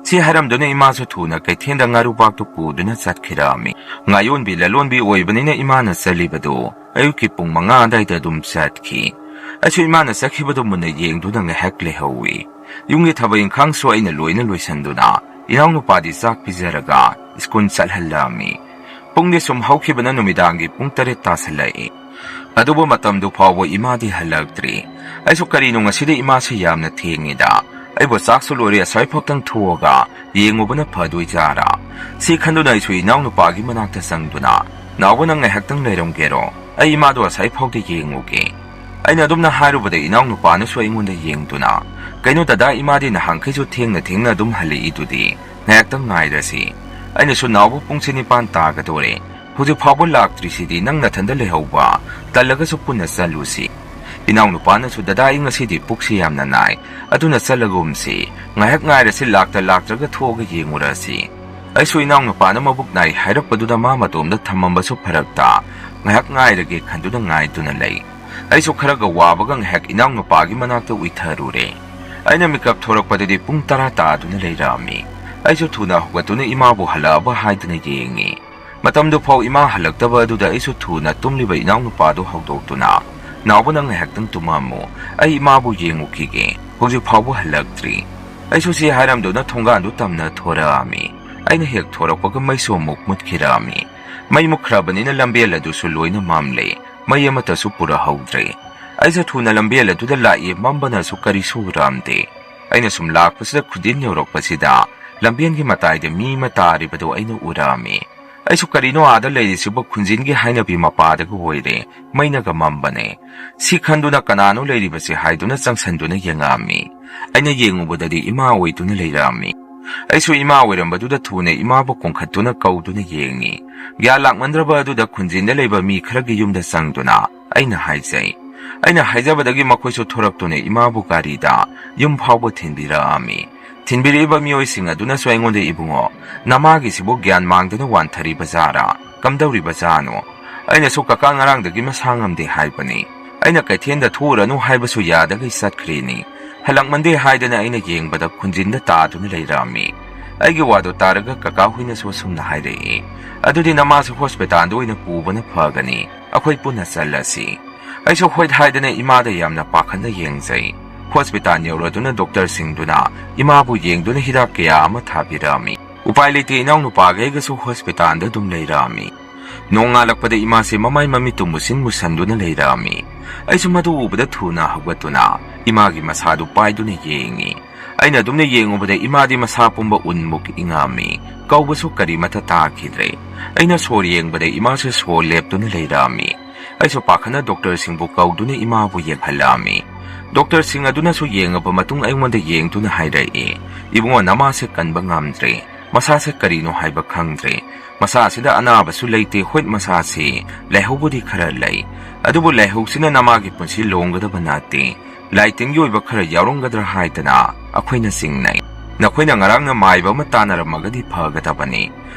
ꯁꯤ ꯍꯥꯏꯔꯝꯗꯨꯅ ꯏꯃꯥꯁꯨ ꯊꯨꯅ ꯀꯩꯊꯦꯜꯗ ꯉꯥꯔꯨꯕꯥꯛꯇꯨ ꯄꯨꯗꯨꯅ ꯆꯠꯈꯤꯔꯛꯑꯝꯃꯤ꯫ ꯉꯥꯌꯣꯟꯕꯤ ꯂꯂꯣꯟꯕꯤ ꯑꯣꯏꯕꯅꯤꯅ ꯏꯃꯥꯅ ꯆꯠꯂꯤꯕꯗꯨ ꯑꯌꯨꯛꯀꯤ ꯄꯨꯡ ꯃꯉꯥ ꯑꯗꯥꯏꯗ ꯑꯗꯨꯝ ꯆꯠꯈꯤ꯫ ꯑꯩꯁꯨ ꯏꯃꯥꯅ ꯆꯠꯈꯤꯕꯗꯨ ꯃꯨꯟꯅ ꯌꯦꯡꯗꯨꯅ ꯉꯥꯏꯍꯥꯛ ꯂꯩꯍꯧꯏ꯫ ꯌꯨꯝꯒꯤ ꯊꯕꯛ ꯏꯪꯈꯥꯡꯁꯨ ꯑꯩꯅ ꯂꯣꯏꯅ ꯂꯣꯏꯁꯤꯟꯗꯨꯅ ꯏꯅꯥꯎꯅꯨꯄꯥꯗꯤ ꯆꯥꯛ ꯄꯤꯖꯔꯒ ꯁ꯭ꯀꯨꯜ ꯆꯠꯍꯜꯂꯛꯑꯝꯃꯤ꯫ ꯄꯨꯡꯗꯤ ꯁꯨꯝ ꯍꯧꯈꯤꯕꯅ ꯅꯨꯃꯤꯗꯥꯡꯒꯤ ꯄꯨꯡ ꯇꯔꯦꯠ ꯇꯥꯁꯤꯜꯂꯛꯏ꯫ ꯑꯗꯨꯕꯨ ꯃꯇꯝꯗꯨ ꯐꯥꯎꯕ ꯏꯃꯥꯗꯤ ꯍꯜꯂꯛꯇ꯭ꯔꯤ꯫ ꯑꯩꯁꯨ, "ꯀꯔꯤꯅꯣ ꯉꯁꯤꯗꯤ ꯏꯃꯥꯁꯤ ꯌꯥꯝꯅ ꯊꯦꯡꯉꯤꯗ? ꯑꯩꯕꯨ ꯆꯥꯛꯁꯨ ꯂꯣꯏꯔꯦ, ꯑꯁ꯭ꯋꯥꯏꯐꯥꯎꯇꯪ ꯊꯣꯛꯑꯒ ꯌꯦꯡꯉꯨꯕꯅ ꯐꯗꯣꯏꯖꯥꯔꯥ?" ꯁꯤ ꯈꯟꯗꯨꯅ ꯑꯩꯁꯨ ꯏꯅꯥꯎꯅꯨꯄꯥꯒꯤ ꯃꯅꯥꯛꯇ ꯆꯪꯗꯨꯅ, "ꯅꯥꯎꯕ, ꯅꯪ ꯉꯥꯏꯍꯥꯛꯇꯪ ꯂꯩꯔꯝꯒꯦꯔꯣ? ꯑꯩ ꯏꯃꯥꯗꯣ ꯑꯁ꯭ꯋꯥꯏꯐꯥꯎꯗ ꯌꯦꯡꯉꯨꯒꯦ꯫" ꯑꯩꯅ ꯑꯗꯨꯝꯅ ꯍꯥꯏꯔꯨꯕꯗ ꯏꯅꯥꯎꯅꯨꯄꯥꯅꯁꯨ ꯑꯩꯉꯣꯟꯗ ꯌꯦꯡꯗꯨꯅ, "ꯀꯩꯅꯣ ꯗꯗꯥ, ꯏꯃꯥꯗꯤ ꯅꯍꯥꯟꯈꯩꯁꯨ ꯊꯦꯡꯅ ꯊꯦꯡꯅ ꯑꯗꯨꯝ ꯍꯜꯂꯛꯏꯗꯨꯗꯤ? ꯉꯥꯏꯍꯥꯛꯇꯪ ꯉꯥꯏꯔꯁꯤ꯫" ꯑꯩꯅꯁꯨ, "ꯅꯥꯎꯕ, ꯄꯨꯡꯁꯦ ꯅꯤꯄꯥꯟ ꯇꯥꯒꯗꯧꯔꯦ, "ꯍꯧꯖꯤꯛ ꯐꯥꯎꯕ ꯂꯥꯛꯇ꯭ꯔꯤꯁꯤꯗꯤ, ꯅꯪ ꯅꯊꯟꯗ ꯂꯩꯍꯧꯕ, ꯇꯜꯂꯒꯁꯨ ꯄꯨꯟꯅ ꯆꯠꯂꯨꯁꯤ꯫" ꯏꯅꯥꯎꯅꯨꯄꯥꯅꯁꯨ, "ꯗꯗꯥ, ꯑꯩ ꯉꯁꯤꯗꯤ ꯄꯨꯛꯁꯤ ꯌꯥꯝꯅ ꯅꯥꯏ, ꯑꯗꯨꯅ ꯆꯠꯂꯒꯨꯝꯁꯤ, ꯉꯥꯏꯍꯥꯛ ꯉꯥꯏꯔꯁꯤ, ꯂꯥꯛꯇ ꯂꯥꯛꯇ꯭ꯔꯒ ꯊꯣꯛꯑꯒ ꯌꯦꯡꯉꯨꯔꯁꯤ꯫" ꯑꯩꯁꯨ ꯏꯅꯥꯎꯅꯨꯄꯥꯅ ꯃꯕꯨꯛ ꯅꯥꯏ ꯍꯥꯏꯔꯛꯄꯗꯨꯗ ꯃꯥ ꯃꯇꯣꯝꯗ ꯊꯝꯃꯝꯕꯁꯨ ꯐꯔꯛ ꯇꯥ, ꯉꯥꯏꯍꯥꯛ ꯉꯥꯏꯔꯒꯦ ꯈꯟꯗꯨꯅ ꯉꯥꯏꯗꯨꯅ ꯂꯩ꯫ ꯑꯩꯁꯨ ꯈꯔꯒ ꯋꯥꯕꯒ ꯉꯥꯏꯍꯥꯛ ꯏꯅꯥꯎꯅꯨꯄꯥꯒꯤ ꯃꯅꯥꯛꯇ ꯎꯏꯊꯔꯨꯔꯦ꯫ ꯑꯩꯅ ꯃꯤꯀꯞ ꯊꯣꯔꯛꯄꯗꯗꯤ ꯄꯨꯡ ꯇꯔꯥ ꯇꯥꯗꯨꯅ ꯂꯩꯔꯝꯃꯤ꯫ ꯑꯩꯁꯨ ꯊꯨꯅ ꯍꯧꯒꯠꯇꯨꯅ ꯏꯃꯥꯕꯨ ꯍꯜꯂꯛꯑꯕ ꯍꯥꯏꯗꯨꯅ ꯌꯦꯡꯉꯤ꯫ ꯃꯇꯝꯗꯨ ꯐꯥꯎ ꯏꯃꯥ ꯍꯜꯂꯛꯇꯕ ꯑꯗꯨꯗ ꯑꯩꯁꯨ ꯊꯨꯅ ꯇꯨꯝꯂꯤꯕ ꯏꯅꯥꯎꯅꯨꯄꯥꯗꯨ ꯍꯧꯗꯣꯛꯇꯨꯅ, "ꯅꯥꯎꯕ, ꯅꯪ ꯉꯥꯏꯍꯥꯛꯇꯪ ꯇꯨꯝꯃꯝꯃꯨ, ꯑꯩ ꯏꯃꯥꯕꯨ ꯌꯦꯡꯉꯨꯈꯤꯒꯦ, ꯍꯧꯖꯤꯛ ꯐꯥꯎꯕ ꯍꯜꯂꯛꯇ꯭ꯔꯤ꯫" ꯑꯩꯁꯨ ꯁꯤ ꯍꯥꯏꯔꯝꯗꯨꯅ ꯊꯣꯡꯒꯥꯟꯗꯨ ꯇꯝꯅ ꯊꯣꯔꯛꯑꯝꯃꯤ꯫ ꯑꯩꯅ ꯍꯦꯛ ꯊꯣꯔꯛꯄꯒ ꯃꯩꯁꯨ ꯑꯃꯨꯛ ꯃꯨꯠꯈꯤꯔꯛꯑꯝꯃꯤ꯫ ꯃꯩ ꯃꯨꯠꯈ꯭ꯔꯕꯅꯤꯅ ꯂꯝꯕꯦꯜ ꯑꯗꯨꯁꯨ ꯂꯣꯏꯅ ꯃꯝꯂꯦ꯫ ꯃꯩ ꯑꯃꯠꯇꯁꯨ ꯄꯨꯔꯛꯍꯧꯗ꯭ꯔꯦ꯫ ꯑꯩꯁꯨ ꯊꯨꯅ ꯂꯝꯕꯦꯜ ꯑꯗꯨꯗ ꯂꯥꯛꯏ, ꯃꯝꯕꯅꯁꯨ ꯀꯔꯤꯁꯨ ꯎꯔꯛꯑꯝꯗꯦ꯫ ꯑꯩꯅ ꯁꯨꯝ ꯂꯥꯛꯄꯁꯤꯗ ꯈꯨꯗꯤꯟ ꯌꯧꯔꯛꯄꯁꯤꯗ ꯂꯝꯕꯦꯜꯒꯤ ꯃꯇꯥꯏꯗ ꯃꯤ ꯑꯃ ꯇꯥꯔꯤꯕꯗꯨ ꯑꯩꯅ ꯎꯔꯛꯑꯝꯃꯤ꯫ ꯑꯩꯁꯨ ꯀꯔꯤꯅꯣ ꯑꯥꯗ ꯂꯩꯔꯤꯁꯤꯕꯨ, ꯈꯨꯟꯖꯤꯟꯒꯤ ꯍꯥꯏꯅꯕꯤ ꯃꯄꯥꯗꯒ ꯑꯣꯏꯔꯦ, ꯃꯩꯅꯒ ꯃꯝꯕꯅꯦ꯫ ꯁꯤ ꯈꯟꯗꯨꯅ ꯀꯅꯥꯅꯣ ꯂꯩꯔꯤꯕꯁꯦ ꯍꯥꯏꯗꯨꯅ ꯆꯪꯁꯟꯗꯨꯅ ꯌꯦꯡꯉꯛꯑꯝꯃꯤ꯫ ꯑꯩꯅ ꯌꯦꯡꯉꯨꯕꯗꯗꯤ ꯏꯃꯥ ꯑꯣꯏꯗꯨꯅ ꯂꯩꯔꯛꯑꯝꯃꯤ꯫ ꯑꯩꯁꯨ ꯏꯃꯥ ꯑꯣꯏꯔꯝꯕꯗꯨꯗ ꯊꯨꯅ ꯏꯃꯥꯕꯨ ꯀꯣꯡꯈꯠꯇꯨꯅ ꯀꯧꯗꯨꯅ ꯌꯦꯡꯉꯤ꯫ ꯒ꯭ꯌꯥꯟ ꯂꯥꯛꯃꯟꯗ꯭ꯔꯕ ꯑꯗꯨꯗ ꯈꯨꯟꯖꯤꯟꯗ ꯂꯩꯕ ꯃꯤ ꯈꯔꯒꯤ ꯌꯨꯝꯗ ꯆꯪꯗꯨꯅ ꯑꯩꯅ ꯍꯥꯏꯖꯩ꯫ ꯑꯩꯅ ꯍꯥꯏꯖꯕꯗꯒꯤ ꯃꯈꯣꯏꯁꯨ ꯊꯣꯔꯛꯇꯨꯅ ꯏꯃꯥꯕꯨ ꯒꯥꯔꯤꯗ ꯌꯨꯝ ꯐꯥꯎꯕ ꯊꯤꯟꯕꯤꯔꯛꯑꯝꯃꯤ꯫ ꯊꯤꯟꯕꯤꯔꯛꯏꯕ ꯃꯤꯑꯣꯏꯁꯤꯡ ꯑꯗꯨꯅꯁꯨ ꯑꯩꯉꯣꯟꯗ, "ꯏꯕꯨꯡꯉꯣ, ꯅꯃꯥꯒꯤꯁꯤꯕꯨ ꯒ꯭ꯌꯥꯟ ꯃꯥꯡꯗꯨꯅ ꯋꯥꯟꯊꯔꯤꯕ ꯖꯥꯔꯥ? ꯀꯝꯗꯧꯔꯤꯕ ꯖꯥꯅꯣ?" ꯑꯩꯅꯁꯨ, "ꯀꯀꯥ ꯉꯔꯥꯡꯗꯒꯤ ꯃꯁꯥ ꯉꯝꯗꯦ ꯍꯥꯏꯕꯅꯤ꯫ ꯑꯩꯅ ꯀꯩꯊꯦꯜꯗ ꯊꯣꯛꯎꯔꯅꯨ ꯍꯥꯏꯕꯁꯨ ꯌꯥꯗꯒꯩ ꯆꯠꯈ꯭ꯔꯤꯅꯤ꯫ ꯍꯜꯂꯛꯃꯟꯗꯦ ꯍꯥꯏꯗꯅ ꯑꯩꯅ ꯌꯦꯡꯕꯗ ꯈꯨꯟꯖꯤꯟꯗ ꯇꯥꯗꯨꯅ ꯂꯩꯔꯝꯃꯤ꯫" ꯑꯩꯒꯤ ꯋꯥꯗꯨ ꯇꯥꯔꯒ ꯀꯀꯥ ꯍꯣꯏꯅꯁꯨ ꯑꯁꯨꯝꯅ ꯍꯥꯏꯔꯛꯏ, "ꯑꯗꯨꯗꯤ ꯅꯃꯥꯁꯨ ꯍꯣꯁꯄꯤꯇꯥꯜꯗ ꯑꯣꯏꯅ ꯄꯨꯕꯅ ꯐꯒꯅꯤ꯫ ꯑꯩꯈꯣꯏ ꯄꯨꯟꯅ ꯆꯠꯂꯁꯤ꯫" ꯑꯩꯁꯨ ꯍꯣꯏ ꯍꯥꯏꯗꯅ ꯏꯃꯥꯗ ꯌꯥꯝꯅ ꯄꯥꯈꯠꯅ ꯌꯦꯡꯖꯩ꯫ ꯍꯣꯁꯄꯤꯇꯥꯜ ꯌꯧꯔꯗꯨꯅ ꯗꯣꯛꯇꯔꯁꯤꯡꯗꯨꯅ ꯏꯃꯥꯕꯨ ꯌꯦꯡꯗꯨꯅ ꯍꯤꯗꯥꯛ ꯀꯌꯥ ꯑꯃ ꯊꯥꯕꯤꯔꯛꯑꯝꯃꯤ꯫ ꯎꯄꯥꯏ ꯂꯩꯇꯦ, ꯏꯅꯥꯎꯅꯨꯄꯥꯒ ꯑꯩꯒꯁꯨ ꯍꯣꯁꯄꯤꯇꯥꯜꯗ ꯑꯗꯨꯝ ꯂꯩꯔꯛꯑꯝꯃꯤ꯫ ꯅꯣꯡꯉꯥꯜꯂꯛꯄꯗ ꯏꯃꯥꯁꯦ ꯃꯃꯥꯏ ꯃꯃꯤꯠꯇꯨ ꯃꯨꯁꯤꯟ ꯃꯨꯁꯟꯗꯨꯅ ꯂꯩꯔꯛꯑꯝꯃꯤ꯫ ꯑꯩꯁꯨ ꯃꯗꯨ ꯎꯕꯗ ꯊꯨꯅ ꯍꯧꯒꯠꯇꯨꯅ ꯏꯃꯥꯒꯤ ꯃꯁꯥꯗꯨ ꯄꯥꯏꯗꯨꯅ ꯌꯦꯡꯉꯤ꯫ ꯑꯩꯅ ꯑꯗꯨꯝꯅ ꯌꯦꯡꯉꯨꯕꯗ ꯏꯃꯥꯗꯤ ꯃꯁꯥ ꯄꯨꯝꯕ ꯎꯟꯃꯨꯛ ꯏꯪꯉꯛꯑꯝꯃꯤ꯫ ꯀꯧꯕꯁꯨ ꯀꯔꯤꯃꯠꯇ ꯇꯥꯈꯤꯗ꯭ꯔꯦ꯫ ꯑꯩꯅ ꯁꯣꯔ ꯌꯦꯡꯕꯗ ꯏꯃꯥꯁꯨ ꯁꯣꯔ ꯂꯦꯞꯇꯨꯅ ꯂꯩꯔꯛꯑꯝꯃꯤ꯫ ꯑꯩꯁꯨ ꯄꯥꯈꯠꯅ ꯗꯣꯛꯇꯔꯁꯤꯡꯕꯨ ꯀꯧꯗꯨꯅ ꯏꯃꯥꯕꯨ ꯌꯦꯡꯍꯜꯂꯛꯑꯝꯃꯤ꯫ ꯗꯣꯛꯇꯔꯁꯤꯡ ꯑꯗꯨꯅꯁꯨ ꯌꯦꯡꯉꯕ ꯃꯇꯨꯡ ꯑꯩꯉꯣꯟꯗ ꯌꯦꯡꯗꯨꯅ ꯍꯥꯏꯔꯛꯏ, "ꯏꯕꯨꯡꯉꯣ, ꯅꯃꯥꯁꯦ ꯀꯟꯕ ꯉꯝꯗ꯭ꯔꯦ꯫ ꯃꯁꯥꯁꯦ ꯀꯔꯤꯅꯣ ꯍꯥꯏꯕ ꯈꯪꯗ꯭ꯔꯦ꯫ ꯃꯁꯥꯁꯤꯗ ꯑꯅꯥꯕꯁꯨ ꯂꯩꯇꯦ꯫ ꯍꯣꯏ, ꯃꯁꯥꯁꯤ ꯂꯥꯏꯍꯧꯕꯨꯗꯤ ꯈꯔ ꯂꯩ, ꯑꯗꯨꯕꯨ ꯂꯥꯏꯍꯧꯁꯤꯅ ꯅꯃꯥꯒꯤ ꯄꯨꯟꯁꯤ ꯂꯣꯡꯒꯗꯕ ꯅꯠꯇꯦ꯫ ꯂꯥꯏ ꯇꯤꯟꯒꯤ ꯑꯣꯏꯕ ꯈꯔ ꯌꯥꯎꯔꯝꯒꯗ꯭ꯔꯥ ꯍꯥꯏꯗꯅ ꯑꯩꯈꯣꯏꯅ ꯆꯤꯡꯅꯩ꯫ ꯅꯈꯣꯏꯅ ꯉꯔꯥꯡꯅ ꯃꯥꯏꯕ ꯑꯃ ꯇꯥꯟꯅꯔꯝꯃꯒꯗꯤ ꯐꯒꯗꯕꯅꯤ꯫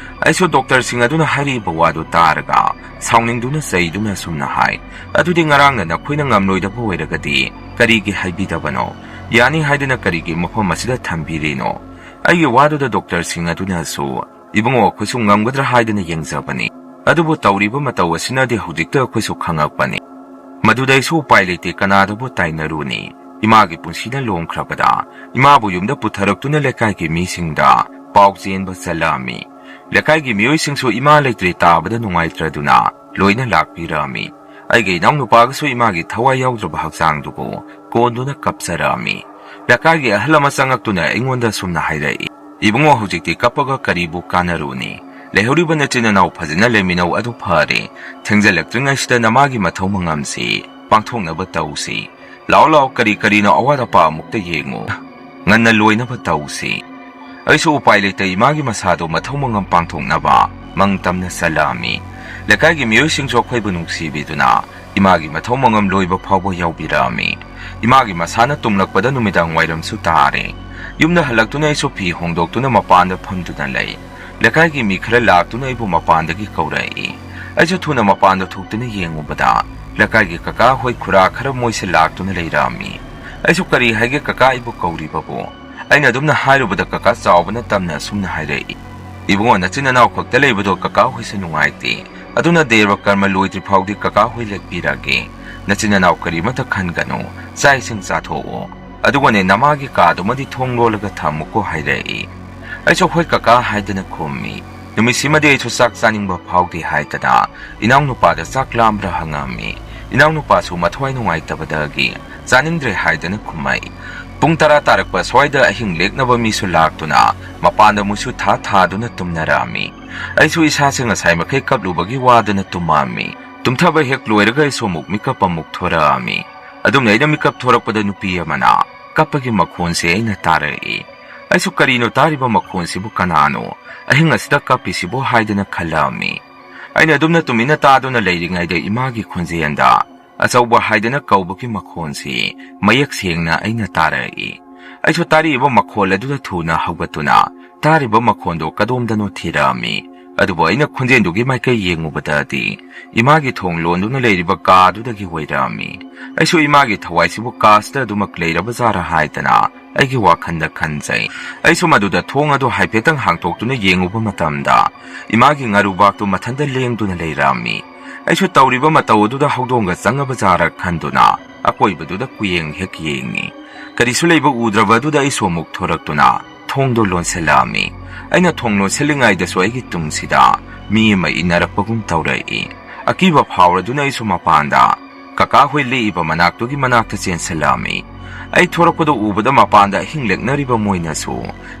ꯑꯩꯁꯨ ꯗꯣꯛꯇꯔꯁꯤꯡ ꯑꯗꯨꯅ ꯍꯥꯏꯔꯤꯕ ꯋꯥꯗꯨ ꯇꯥꯔꯒ ꯁꯥꯎꯅꯤꯡꯗꯨꯅ ꯆꯩꯗꯨꯅ ꯑꯁꯨꯝꯅ ꯍꯥꯏ, "ꯑꯗꯨꯗꯤ ꯉꯔꯥꯡꯅ ꯅꯈꯣꯏꯅ ꯉꯝꯂꯣꯏꯗꯕ ꯑꯣꯏꯔꯒꯗꯤ ꯀꯔꯤꯒꯤ ꯍꯥꯏꯕꯤꯗꯕꯅꯣ? ꯌꯥꯅꯤ ꯍꯥꯏꯗꯨꯅ ꯀꯔꯤꯒꯤ ꯃꯐꯝ ꯑꯁꯤꯗ ꯊꯝꯕꯤꯔꯤꯅꯣ?" ꯑꯩꯒꯤ ꯋꯥꯗꯨꯗ ꯗꯣꯛꯇꯔꯁꯤꯡ ꯑꯗꯨꯅꯁꯨ, "ꯏꯕꯨꯡꯉꯣ, ꯑꯩꯈꯣꯏꯁꯨ ꯉꯝꯒꯗ꯭ꯔꯥ ꯍꯥꯏꯗꯅ ꯌꯦꯡꯖꯕꯅꯤ, ꯑꯗꯨꯕꯨ ꯇꯧꯔꯤꯕ ꯃꯇꯧ ꯑꯁꯤꯅꯗꯤ ꯍꯧꯖꯤꯛꯇ ꯑꯩꯈꯣꯏꯁꯨ ꯈꯪꯉꯛꯄꯅꯤ꯫ ꯃꯗꯨꯗ ꯑꯩꯁꯨ ꯎꯄꯥꯏ ꯂꯩꯇꯦ, ꯀꯅꯥꯗꯕꯨ ꯇꯥꯏꯅꯔꯨꯅꯤ? ꯏꯃꯥꯒꯤ ꯄꯨꯟꯁꯤꯅ ꯂꯣꯡꯈ꯭ꯔꯕꯗ ꯏꯃꯥꯕꯨ ꯌꯨꯝꯗ ꯄꯨꯊꯔꯛꯇꯨꯅ ꯂꯩꯀꯥꯏꯒꯤ ꯃꯤꯁꯤꯡꯗ ꯄꯥꯎ ꯆꯦꯟꯕ ꯆꯠꯂꯛꯑꯝꯃꯤ꯫ ꯂꯩꯀꯥꯏꯒꯤ ꯃꯤꯑꯣꯏꯁꯤꯡꯁꯨ ꯏꯃꯥ ꯂꯩꯇ꯭ꯔꯦ ꯇꯥꯕꯗ ꯅꯨꯡꯉꯥꯏꯇ꯭ꯔꯗꯨꯅ ꯂꯣꯏꯅ ꯂꯥꯛꯄꯤꯔꯛꯑꯝꯃꯤ꯫ ꯑꯩꯒꯤ ꯏꯅꯥꯎꯅꯨꯄꯥꯒꯁꯨ ꯏꯃꯥꯒꯤ ꯊꯋꯥꯏ ꯌꯥꯎꯗ꯭ꯔꯕ ꯍꯛꯆꯥꯡꯗꯨꯕꯨ ꯀꯣꯟꯗꯨꯅ ꯀꯞꯆꯔꯛꯑꯝꯃꯤ꯫ ꯂꯩꯀꯥꯏꯒꯤ ꯑꯍꯜ ꯑꯃ ꯆꯪꯉꯛꯇꯨꯅ ꯑꯩꯉꯣꯟꯗ ꯑꯁꯨꯝꯅ ꯍꯥꯏꯔꯛꯏ, "ꯏꯕꯨꯡꯉꯣ, ꯍꯧꯖꯤꯛꯇꯤ ꯀꯞꯄꯒ ꯀꯔꯤꯕꯨ ꯀꯥꯟꯅꯔꯨꯅꯤ? ꯂꯩꯍꯧꯔꯤꯕ ꯅꯆꯤꯟ ꯅꯅꯥꯎ ꯐꯖꯅ ꯂꯩꯃꯤꯟꯅꯧ, ꯑꯗꯨ ꯐꯔꯦ꯫ ꯊꯦꯡꯖꯤꯜꯂꯛꯇ꯭ꯔꯤꯉꯩꯁꯤꯗ ꯅꯃꯥꯒꯤ ꯃꯊꯧ ꯃꯉꯝꯁꯤ ꯄꯥꯡꯊꯣꯛꯅꯕ ꯇꯧꯁꯤ꯫ ꯂꯥꯛꯑꯣ, ꯂꯥꯛꯑꯣ, ꯀꯔꯤ ꯀꯔꯤꯅꯣ ꯑꯋꯥꯠ ꯑꯄꯥ ꯑꯃꯨꯛꯇ ꯌꯦꯡꯉꯨ꯫ ꯉꯟꯅ ꯂꯣꯏꯅꯕ ꯇꯧꯁꯤ꯫" ꯑꯩꯁꯨ ꯎꯄꯥꯏ ꯂꯩꯇ ꯏꯃꯥꯒꯤ ꯃꯁꯥꯗꯣ ꯃꯊꯧ ꯃꯉꯝ ꯄꯥꯡꯊꯣꯛꯅꯕ ꯃꯪ ꯇꯝꯅ ꯆꯠꯂꯛꯑꯝꯃꯤ꯫ ꯂꯩꯀꯥꯏꯒꯤ ꯃꯤꯑꯣꯏꯁꯤꯡꯁꯨ ꯑꯩꯈꯣꯏꯕꯨ ꯅꯨꯡꯁꯤꯕꯤꯗꯨꯅ ꯏꯃꯥꯒꯤ ꯃꯊꯧ ꯃꯉꯝ ꯂꯣꯏꯕ ꯐꯥꯎꯕ ꯌꯥꯎꯕꯤꯔꯛꯑꯝꯃꯤ꯫ ꯏꯃꯥꯒꯤ ꯃꯁꯥꯅ ꯇꯨꯝꯂꯛꯄꯗ ꯅꯨꯃꯤꯗꯥꯡ ꯋꯥꯏꯔꯝꯁꯨ ꯇꯥꯔꯦ꯫ ꯌꯨꯝꯗ ꯍꯜꯂꯛꯇꯨꯅ ꯑꯩꯁꯨ ꯐꯤ ꯍꯣꯡꯗꯣꯛꯇꯨꯅ ꯃꯄꯥꯟꯗ ꯐꯝꯗꯨꯅ ꯂꯩ꯫ ꯂꯩꯀꯥꯏꯒꯤ ꯃꯤ ꯈꯔ ꯂꯥꯛꯇꯨꯅ ꯑꯩꯕꯨ ꯃꯄꯥꯟꯗꯒꯤ ꯀꯧꯔꯛꯏ꯫ ꯑꯩꯁꯨ ꯊꯨꯅ ꯃꯄꯥꯟꯗ ꯊꯣꯛꯇꯨꯅ ꯌꯦꯡꯉꯨꯕꯗ ꯂꯩꯀꯥꯏꯒꯤ ꯀꯀꯥ ꯍꯣꯏ ꯈꯨꯔꯥ ꯈꯔ ꯃꯣꯏꯁꯦ ꯂꯥꯛꯇꯨꯅ ꯂꯩꯔꯛꯑꯝꯃꯤ꯫ ꯑꯩꯁꯨ ꯀꯔꯤ ꯍꯥꯏꯒꯦ ꯀꯀꯥ ꯑꯩꯕꯨ ꯀꯧꯔꯤꯕꯕꯨ? ꯑꯩꯅ ꯑꯗꯨꯝꯅ ꯍꯥꯏꯔꯨꯕꯗ ꯀꯀꯥ ꯆꯥꯎꯕꯅ ꯇꯝꯅ ꯑꯁꯨꯝꯅ ꯍꯥꯏꯔꯛꯏ, "ꯏꯕꯨꯡꯉꯣ, ꯅꯆꯤꯟ ꯅꯅꯥꯎ ꯈꯛꯇ ꯂꯩꯕꯗꯣ ꯀꯀꯥ ꯍꯣꯏꯁꯨ ꯅꯨꯡꯉꯥꯏꯇꯦ꯫ ꯑꯗꯨꯅ ꯗꯦꯕ ꯀꯔꯃ ꯂꯣꯏꯗ꯭ꯔꯤ ꯐꯥꯎꯗꯤ ꯀꯀꯥ ꯍꯣꯏ ꯂꯦꯛꯄꯤꯔꯒꯦ꯫ ꯅꯆꯤꯟ ꯅꯅꯥꯎ ꯀꯔꯤꯃꯠꯇ ꯈꯟꯒꯅꯨ꯫ ꯆꯥꯛ ꯏꯁꯤꯡ ꯆꯥꯊꯣꯛꯑꯣ꯫ ꯑꯗꯨꯒꯅꯦ, ꯅꯃꯥꯒꯤ ꯀꯥꯗꯨꯃꯗꯤ ꯊꯣꯡ ꯂꯣꯜꯂꯒ ꯊꯝꯃꯨꯀꯣ," ꯍꯥꯏꯔꯛꯏ꯫ ꯑꯩꯁꯨ "ꯍꯣꯏ ꯀꯀꯥ" ꯍꯥꯏꯗꯅ ꯈꯨꯝꯃꯤ꯫ ꯅꯨꯃꯤꯠꯁꯤꯃꯗꯤ ꯑꯩꯁꯨ ꯆꯥꯛ ꯆꯥꯅꯤꯡꯕ ꯐꯥꯎꯗꯦ ꯍꯥꯏꯗꯅ ꯏꯅꯥꯎꯅꯨꯄꯥꯗ ꯆꯥꯛ ꯂꯥꯝꯕ꯭ꯔꯥ ꯍꯪꯉꯝꯃꯤ꯫ ꯏꯅꯥꯎꯅꯨꯄꯥꯁꯨ ꯃꯊ꯭ꯋꯥꯏ ꯅꯨꯡꯉꯥꯏꯇꯕꯗꯒꯤ ꯆꯥꯅꯤꯡꯗ꯭ꯔꯦ ꯍꯥꯏꯗꯅ ꯈꯨꯝꯃꯛꯏ꯫ ꯄꯨꯡ ꯇꯔꯥ ꯇꯥꯔꯛꯄ ꯁ꯭ꯋꯥꯏꯗ ꯑꯍꯤꯡ ꯂꯦꯛꯅꯕ ꯃꯤꯁꯨ ꯂꯥꯛꯇꯨꯅ ꯃꯄꯥꯟꯗ ꯃꯨꯁꯨ ꯊꯥ ꯊꯥꯗꯨꯅ ꯇꯨꯝꯅꯔꯛꯑꯝꯃꯤ꯫ ꯑꯩꯁꯨ ꯏꯁꯥꯁꯦ ꯉꯁꯥꯏ ꯃꯈꯩ ꯀꯞꯂꯨꯕꯒꯤ ꯋꯥꯗꯨꯅ ꯇꯨꯝꯃꯛꯑꯝꯃꯤ꯫ ꯇꯨꯝꯊꯕ ꯍꯦꯛ ꯂꯣꯏꯔꯒ ꯑꯩꯁꯨ ꯑꯃꯨꯛ ꯃꯤꯀꯞ ꯑꯃꯨꯛ ꯊꯣꯔꯛꯑꯝꯃꯤ꯫ ꯑꯗꯨꯝꯅ ꯑꯩꯅ ꯃꯤꯀꯞ ꯊꯣꯔꯛꯄꯗ ꯅꯨꯄꯤ ꯑꯃꯅ ꯀꯞꯄꯒꯤ ꯃꯈꯣꯟꯁꯦ ꯑꯩꯅ ꯇꯥꯔꯛꯏ꯫ ꯑꯩꯁꯨ "ꯀꯔꯤꯅꯣ ꯇꯥꯔꯤꯕ ꯃꯈꯣꯟꯁꯤꯕꯨ? ꯀꯅꯥꯅꯣ ꯑꯍꯤꯡ ꯑꯁꯤꯗ ꯀꯞꯄꯤꯁꯤꯕꯨ?" ꯍꯥꯏꯗꯨꯅ ꯈꯜꯂꯛꯑꯝꯃꯤ꯫ ꯑꯩꯅ ꯑꯗꯨꯝꯅ ꯇꯨꯃꯤꯟꯅ ꯇꯥꯗꯨꯅ ꯂꯩꯔꯤꯉꯩꯗ ꯏꯃꯥꯒꯤ ꯈꯣꯟꯖꯦꯜꯗ ꯑꯆꯧꯕ ꯍꯥꯏꯗꯅ ꯀꯧꯕꯒꯤ ꯃꯈꯣꯟꯁꯤ ꯃꯌꯦꯛ ꯁꯦꯡꯅ ꯑꯩꯅ ꯇꯥꯔꯛꯏ꯫ ꯑꯩꯁꯨ ꯇꯥꯔꯛꯏꯕ ꯃꯈꯣꯜ ꯑꯗꯨꯗ ꯊꯨꯅ ꯍꯧꯒꯠꯇꯨꯅ ꯇꯥꯔꯤꯕ ꯃꯈꯣꯟꯗꯣ ꯀꯗꯣꯝꯗꯅꯣ ꯊꯤꯔꯛꯑꯝꯃꯤ꯫ ꯑꯗꯨꯕꯨ ꯑꯩꯅ ꯈꯣꯟꯖꯦꯜꯗꯨꯒꯤ ꯃꯥꯏꯀꯩ ꯌꯦꯡꯉꯨꯕꯗꯗꯤ ꯏꯃꯥꯒꯤ ꯊꯣꯡ ꯂꯣꯟꯗꯨꯅ ꯂꯩꯔꯤꯕ ꯀꯥꯗꯨꯗꯒꯤ ꯑꯣꯏꯔꯛꯑꯝꯃꯤ꯫ ꯑꯩꯁꯨ ꯏꯃꯥꯒꯤ ꯊꯋꯥꯏꯁꯤꯕꯨ ꯀꯥꯁꯤꯗ ꯑꯗꯨꯃꯛ ꯂꯩꯔꯕ ꯖꯥꯔꯥ ꯍꯥꯏꯗꯅ ꯑꯩꯒꯤ ꯋꯥꯈꯜꯗ ꯈꯟꯖꯩ꯫ ꯑꯩꯁꯨ ꯃꯗꯨꯗ ꯊꯣꯡ ꯑꯗꯨ ꯍꯥꯏꯐꯦꯠꯇꯪ ꯍꯥꯡꯇꯣꯛꯇꯨꯅ ꯌꯦꯡꯉꯨꯕ ꯃꯇꯝꯗ ꯏꯃꯥꯒꯤ ꯉꯥꯔꯨꯕꯥꯛꯇꯨ ꯃꯊꯟꯇ ꯂꯦꯡꯗꯨꯅ ꯂꯩꯔꯝꯃꯤ꯫ ꯑꯩꯁꯨ ꯇꯧꯔꯤꯕ ꯃꯇꯧ ꯑꯗꯨꯗ ꯍꯧꯗꯣꯡꯒ ꯆꯪꯉꯕ ꯖꯥꯔꯥ ꯈꯟꯗꯨꯅ ꯑꯀꯣꯏꯕꯗꯨꯗ ꯀꯨꯌꯦꯡ ꯍꯦꯛ ꯌꯦꯡꯉꯤ꯫ ꯀꯔꯤꯁꯨ ꯂꯩꯕ ꯎꯗ꯭ꯔꯕ ꯑꯗꯨꯗ ꯑꯩꯁꯨ ꯑꯃꯨꯛ ꯊꯣꯔꯛꯇꯨꯅ ꯊꯣꯡꯗꯣ ꯂꯣꯟꯁꯤꯜꯂꯛꯑꯝꯃꯤ꯫ ꯑꯩꯅ ꯊꯣꯡ ꯂꯣꯟꯁꯤꯜꯂꯤꯉꯩꯗꯁꯨ ꯑꯩꯒꯤ ꯇꯨꯡꯁꯤꯗ ꯃꯤ ꯑꯃ ꯏꯟꯅꯔꯛꯄꯒꯨꯝ ꯇꯧꯔꯛꯏ꯫ ꯑꯀꯤꯕ ꯐꯥꯎꯔꯗꯨꯅ ꯑꯩꯁꯨ ꯃꯄꯥꯟꯗ ꯀꯀꯥ ꯍꯣꯏ ꯂꯦꯛꯏꯕ ꯃꯅꯥꯛꯇꯨꯒꯤ ꯃꯅꯥꯛꯇ ꯆꯦꯟꯁꯤꯜꯂꯛꯑꯝꯃꯤ꯫ ꯑꯩ ꯊꯣꯔꯛꯄꯗꯣ ꯎꯕꯗ ꯃꯄꯥꯟꯗ ꯑꯍꯤꯡ ꯂꯦꯛꯅꯔꯤꯕ ꯃꯣꯏꯅꯁꯨ,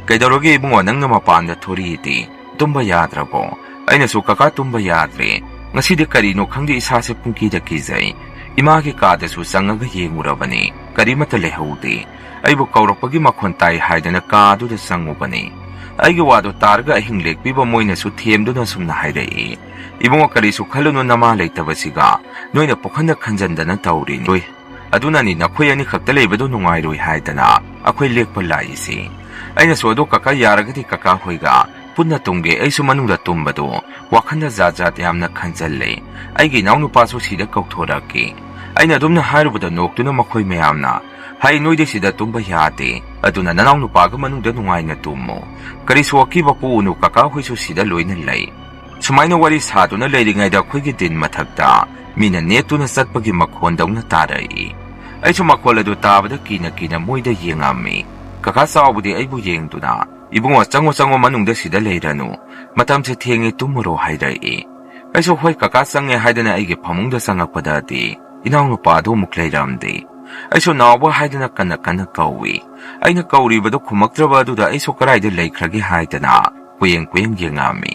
"ꯀꯩꯗꯧꯔꯒꯦ ꯏꯕꯨꯡꯉꯣ, ꯅꯪꯅ ꯃꯄꯥꯟꯗ ꯊꯣꯔꯛꯏꯗꯤ? ꯇꯨꯝꯕ ꯌꯥꯗ꯭ꯔꯕꯣ?" ꯑꯩꯅꯁꯨ, "ꯀꯀꯥ, ꯇꯨꯝꯕ ꯌꯥꯗ꯭ꯔꯦ꯫ ꯉꯁꯤꯗꯤ ꯀꯔꯤꯅꯣ ꯈꯪꯗꯦ, ꯏꯁꯥꯁꯦ ꯄꯨꯡꯀꯤꯗ ꯀꯤꯖꯩ꯫ ꯏꯃꯥꯒꯤ ꯀꯥꯗꯁꯨ ꯆꯪꯉꯒ ꯌꯦꯡꯉꯨꯔꯕꯅꯤ, ꯀꯔꯤꯃꯠꯇ ꯂꯩꯍꯧꯗꯦ꯫ ꯑꯩꯕꯨ ꯀꯧꯔꯛꯄꯒꯤ ꯃꯈꯣꯟ ꯇꯥꯏ ꯍꯥꯏꯗꯅ ꯀꯥꯗꯨꯗ ꯆꯪꯉꯨꯕꯅꯤ꯫" ꯑꯩꯒꯤ ꯋꯥꯗꯨ ꯇꯥꯔꯒ ꯑꯍꯤꯡ ꯂꯦꯛꯄꯤꯕ ꯃꯣꯏꯅꯁꯨ ꯊꯦꯝꯗꯨꯅ ꯑꯁꯨꯝꯅ ꯍꯥꯏꯔꯛꯏ, "ꯏꯕꯨꯡꯉꯣ, ꯀꯔꯤꯁꯨ ꯈꯜꯂꯨꯅꯨ, ꯅꯃꯥ ꯂꯩꯇꯕꯁꯤꯒ ꯅꯣꯏꯅ ꯄꯨꯈꯟꯗ ꯈꯟꯖꯟꯗꯅ ꯇꯧꯔꯤꯅꯤ꯫ ꯑꯗꯨꯅꯅꯤ ꯅꯈꯣꯏ ꯑꯅꯤꯈꯛꯇ ꯂꯩꯕꯗꯨ ꯅꯨꯡꯉꯥꯏꯔꯣꯏ ꯍꯥꯏꯗꯅ ꯑꯩꯈꯣꯏ ꯂꯦꯛꯄ ꯂꯥꯛꯏꯁꯤ꯫" ꯑꯩꯅꯁꯨ, "ꯑꯗꯨ ꯀꯀꯥ, ꯌꯥꯔꯒꯗꯤ ꯀꯀꯥ ꯍꯣꯏꯒ ꯄꯨꯟꯅ ꯇꯨꯝꯒꯦ, ꯑꯩꯁꯨ ꯃꯅꯨꯡꯗ ꯇꯨꯝꯕꯗꯨ ꯋꯥꯈꯜꯗ ꯖꯥꯠ ꯖꯥꯠ ꯌꯥꯝꯅ ꯈꯟꯖꯜꯂꯦ꯫ ꯑꯩꯒꯤ ꯏꯅꯥꯎꯅꯨꯄꯥꯁꯨ ꯁꯤꯗ ꯀꯧꯊꯣꯔꯛꯀꯦ꯫" ꯑꯩꯅ ꯑꯗꯨꯝꯅ ꯍꯥꯏꯔꯨꯕꯗ ꯅꯣꯛꯇꯨꯅ ꯃꯈꯣꯏ ꯃꯌꯥꯝꯅ, "ꯍꯩ, ꯅꯣꯏꯗꯤ ꯁꯤꯗ ꯇꯨꯝꯕ ꯌꯥꯗꯦ꯫ ꯑꯗꯨꯅ ꯅꯅꯥꯎꯅꯨꯄꯥꯒ ꯃꯅꯨꯡꯗ ꯅꯨꯡꯉꯥꯏꯅ ꯇꯨꯝꯃꯨ꯫ ꯀꯔꯤꯁꯨ ꯑꯀꯤꯕ ꯄꯣꯛꯎꯅꯨ, ꯀꯀꯥ ꯍꯣꯏꯁꯨ ꯁꯤꯗ ꯂꯣꯏꯅ ꯂꯩ꯫" ꯁꯨꯃꯥꯏꯅ ꯋꯥꯔꯤ ꯁꯥꯗꯨꯅ ꯂꯩꯔꯤꯉꯩꯗ ꯑꯩꯈꯣꯏꯒꯤ ꯗꯤꯟ ꯃꯊꯛꯇ ꯃꯤꯅ ꯅꯦꯠꯇꯨꯅ ꯆꯠꯄꯒꯤ ꯃꯈꯣꯟꯗꯧꯅ ꯇꯥꯔꯛꯏ꯫ ꯑꯩꯁꯨ ꯃꯈꯣꯜ ꯑꯗꯨ ꯇꯥꯕꯗ ꯀꯤꯅ ꯀꯤꯅ ꯃꯣꯏꯗ ꯌꯦꯡꯉꯝꯃꯤ꯫ ꯀꯀꯥ ꯆꯥꯎꯕꯗꯤ ꯑꯩꯕꯨ ꯌꯦꯡꯗꯨꯅ, "ꯏꯕꯨꯡꯉꯣ, ꯆꯪꯉꯣ, ꯆꯪꯉꯣ, ꯃꯅꯨꯡꯗ ꯁꯤꯗ ꯂꯩꯔꯅꯨ꯫ ꯃꯇꯝꯁꯦ ꯊꯦꯡꯉꯦ, ꯇꯨꯝꯃꯨꯔꯣ," ꯍꯥꯏꯔꯛꯏ꯫ ꯑꯩꯁꯨ, "ꯍꯣꯏ ꯀꯀꯥ, ꯆꯪꯉꯦ," ꯍꯥꯏꯗꯅ ꯑꯩꯒꯤ ꯐꯃꯨꯡꯗ ꯆꯪꯉꯛꯄꯗꯗꯤ ꯏꯅꯥꯎꯅꯨꯄꯥꯗꯨ ꯑꯃꯨꯛ ꯂꯩꯔꯝꯗꯦ꯫ ꯑꯩꯁꯨ, "ꯅꯥꯎꯕ," ꯍꯥꯏꯗꯅ ꯀꯟꯅ ꯀꯟꯅ ꯀꯧꯏ꯫ ꯑꯩꯅ ꯀꯧꯔꯤꯕꯗꯨ ꯈꯨꯝꯃꯛꯇ꯭ꯔꯕ ꯑꯗꯨꯗ ꯑꯩꯁꯨ ꯀꯗꯥꯏꯗ ꯂꯩꯈ꯭ꯔꯒꯦ ꯍꯥꯏꯗꯅ ꯀꯨꯌꯦꯡ ꯀꯨꯌꯦꯡ ꯌꯦꯡꯉꯛꯑꯝꯃꯤ꯫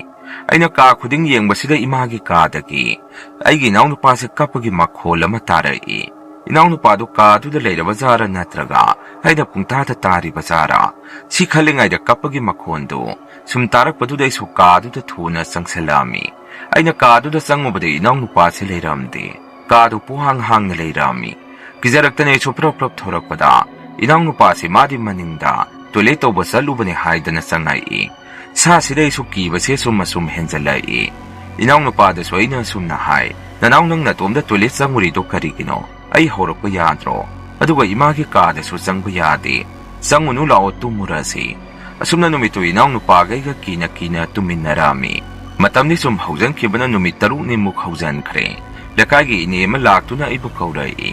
ꯑꯩꯅ ꯀꯥ ꯈꯨꯗꯤꯡ ꯌꯦꯡꯕꯁꯤꯗ ꯏꯃꯥꯒꯤ ꯀꯥꯗꯒꯤ ꯑꯩꯒꯤ ꯏꯅꯥꯎꯅꯨꯄꯥꯁꯦ ꯀꯞꯄꯒꯤ ꯃꯈꯣꯜ ꯑꯃ ꯇꯥꯔꯛꯏ꯫ ꯏꯅꯥꯎꯅꯨꯄꯥꯗꯨ ꯀꯥꯗꯨꯗ ꯂꯩꯔꯕ ꯖꯥꯔꯥ ꯅꯠꯇ꯭ꯔꯒ ꯑꯩꯅ ꯄꯨꯡꯇꯥꯗ ꯇꯥꯔꯤꯕ ꯖꯥꯔꯥ? ꯁꯤ ꯈꯜꯂꯤꯉꯩꯗ ꯀꯞꯄꯒꯤ ꯃꯈꯣꯟꯗꯨ ꯁꯨꯝ ꯇꯥꯔꯛꯄꯗꯨꯗ ꯑꯩꯁꯨ ꯀꯥꯗꯨꯗ ꯊꯨꯅ ꯆꯪꯁꯤꯜꯂꯛꯑꯝꯃꯤ꯫ ꯑꯩꯅ ꯀꯥꯗꯨꯗ ꯆꯪꯉꯨꯕꯗ ꯏꯅꯥꯎꯅꯨꯄꯥꯁꯦ ꯂꯩꯔꯝꯗꯦ꯫ ꯀꯥꯗꯨ ꯄꯨꯡꯍꯥꯡ ꯍꯥꯡꯅ ꯂꯩꯔꯝꯃꯤ꯫ ꯀꯤꯖꯔꯛꯇꯅ ꯑꯩꯁꯨ ꯄ꯭ꯔꯞ ꯄ꯭ꯔꯞ ꯊꯣꯔꯛꯄꯗ ꯏꯅꯥꯎꯅꯨꯄꯥꯁꯤ ꯃꯥꯗꯤ ꯃꯅꯤꯡꯗ ꯇꯣꯏꯂꯦꯠ ꯇꯧꯕ ꯆꯠꯂꯨꯕꯅꯦ ꯍꯥꯏꯗꯅ ꯆꯪꯉꯛꯏ꯫ ꯁꯥꯁꯤꯗ ꯑꯩꯁꯨ ꯀꯤꯕꯁꯦ ꯁꯨꯝ ꯑꯁꯨꯝ ꯍꯦꯟꯖꯜꯂꯛꯏ꯫ ꯏꯅꯥꯎꯅꯨꯄꯥꯗꯁꯨ ꯑꯩꯅ ꯑꯁꯨꯝꯅ ꯍꯥꯏ, "ꯅꯅꯥꯎ ꯅꯪ ꯅꯇꯣꯝꯗ ꯇꯣꯏꯂꯦꯠ ꯆꯪꯉꯨꯔꯤꯗꯣ ꯀꯔꯤꯒꯤꯅꯣ? ꯑꯩ ꯍꯧꯔꯛꯄ ꯌꯥꯗ꯭ꯔꯣ? ꯑꯗꯨꯒ ꯏꯃꯥꯒꯤ ꯀꯥꯗꯁꯨ ꯆꯪꯕ ꯌꯥꯗꯦ꯫ ꯆꯪꯉꯨꯅꯨ, ꯂꯥꯛꯑꯣ ꯇꯨꯝꯃꯨꯔꯁꯤ"꯫ ꯑꯁꯨꯝꯅ ꯅꯨꯃꯤꯠꯇꯨ ꯏꯅꯥꯎꯅꯨꯄꯥꯒ ꯑꯩꯒ ꯀꯤꯅ ꯀꯤꯅ ꯇꯨꯝꯃꯤꯟꯅꯔꯛꯑꯝꯃꯤ꯫ ꯃꯇꯝꯗꯤ ꯁꯨꯝ ꯍꯧꯖꯟꯈꯤꯕꯅ ꯅꯨꯃꯤꯠ ꯇꯔꯨꯛꯅꯤꯃꯨꯛ ꯍꯧꯖꯟꯈ꯭ꯔꯦ꯫ ꯂꯩꯀꯥꯏꯒꯤ ꯏꯅꯦ ꯑꯃ ꯂꯥꯛꯇꯨꯅ ꯑꯩꯕꯨ ꯀꯧꯔꯛꯏ꯫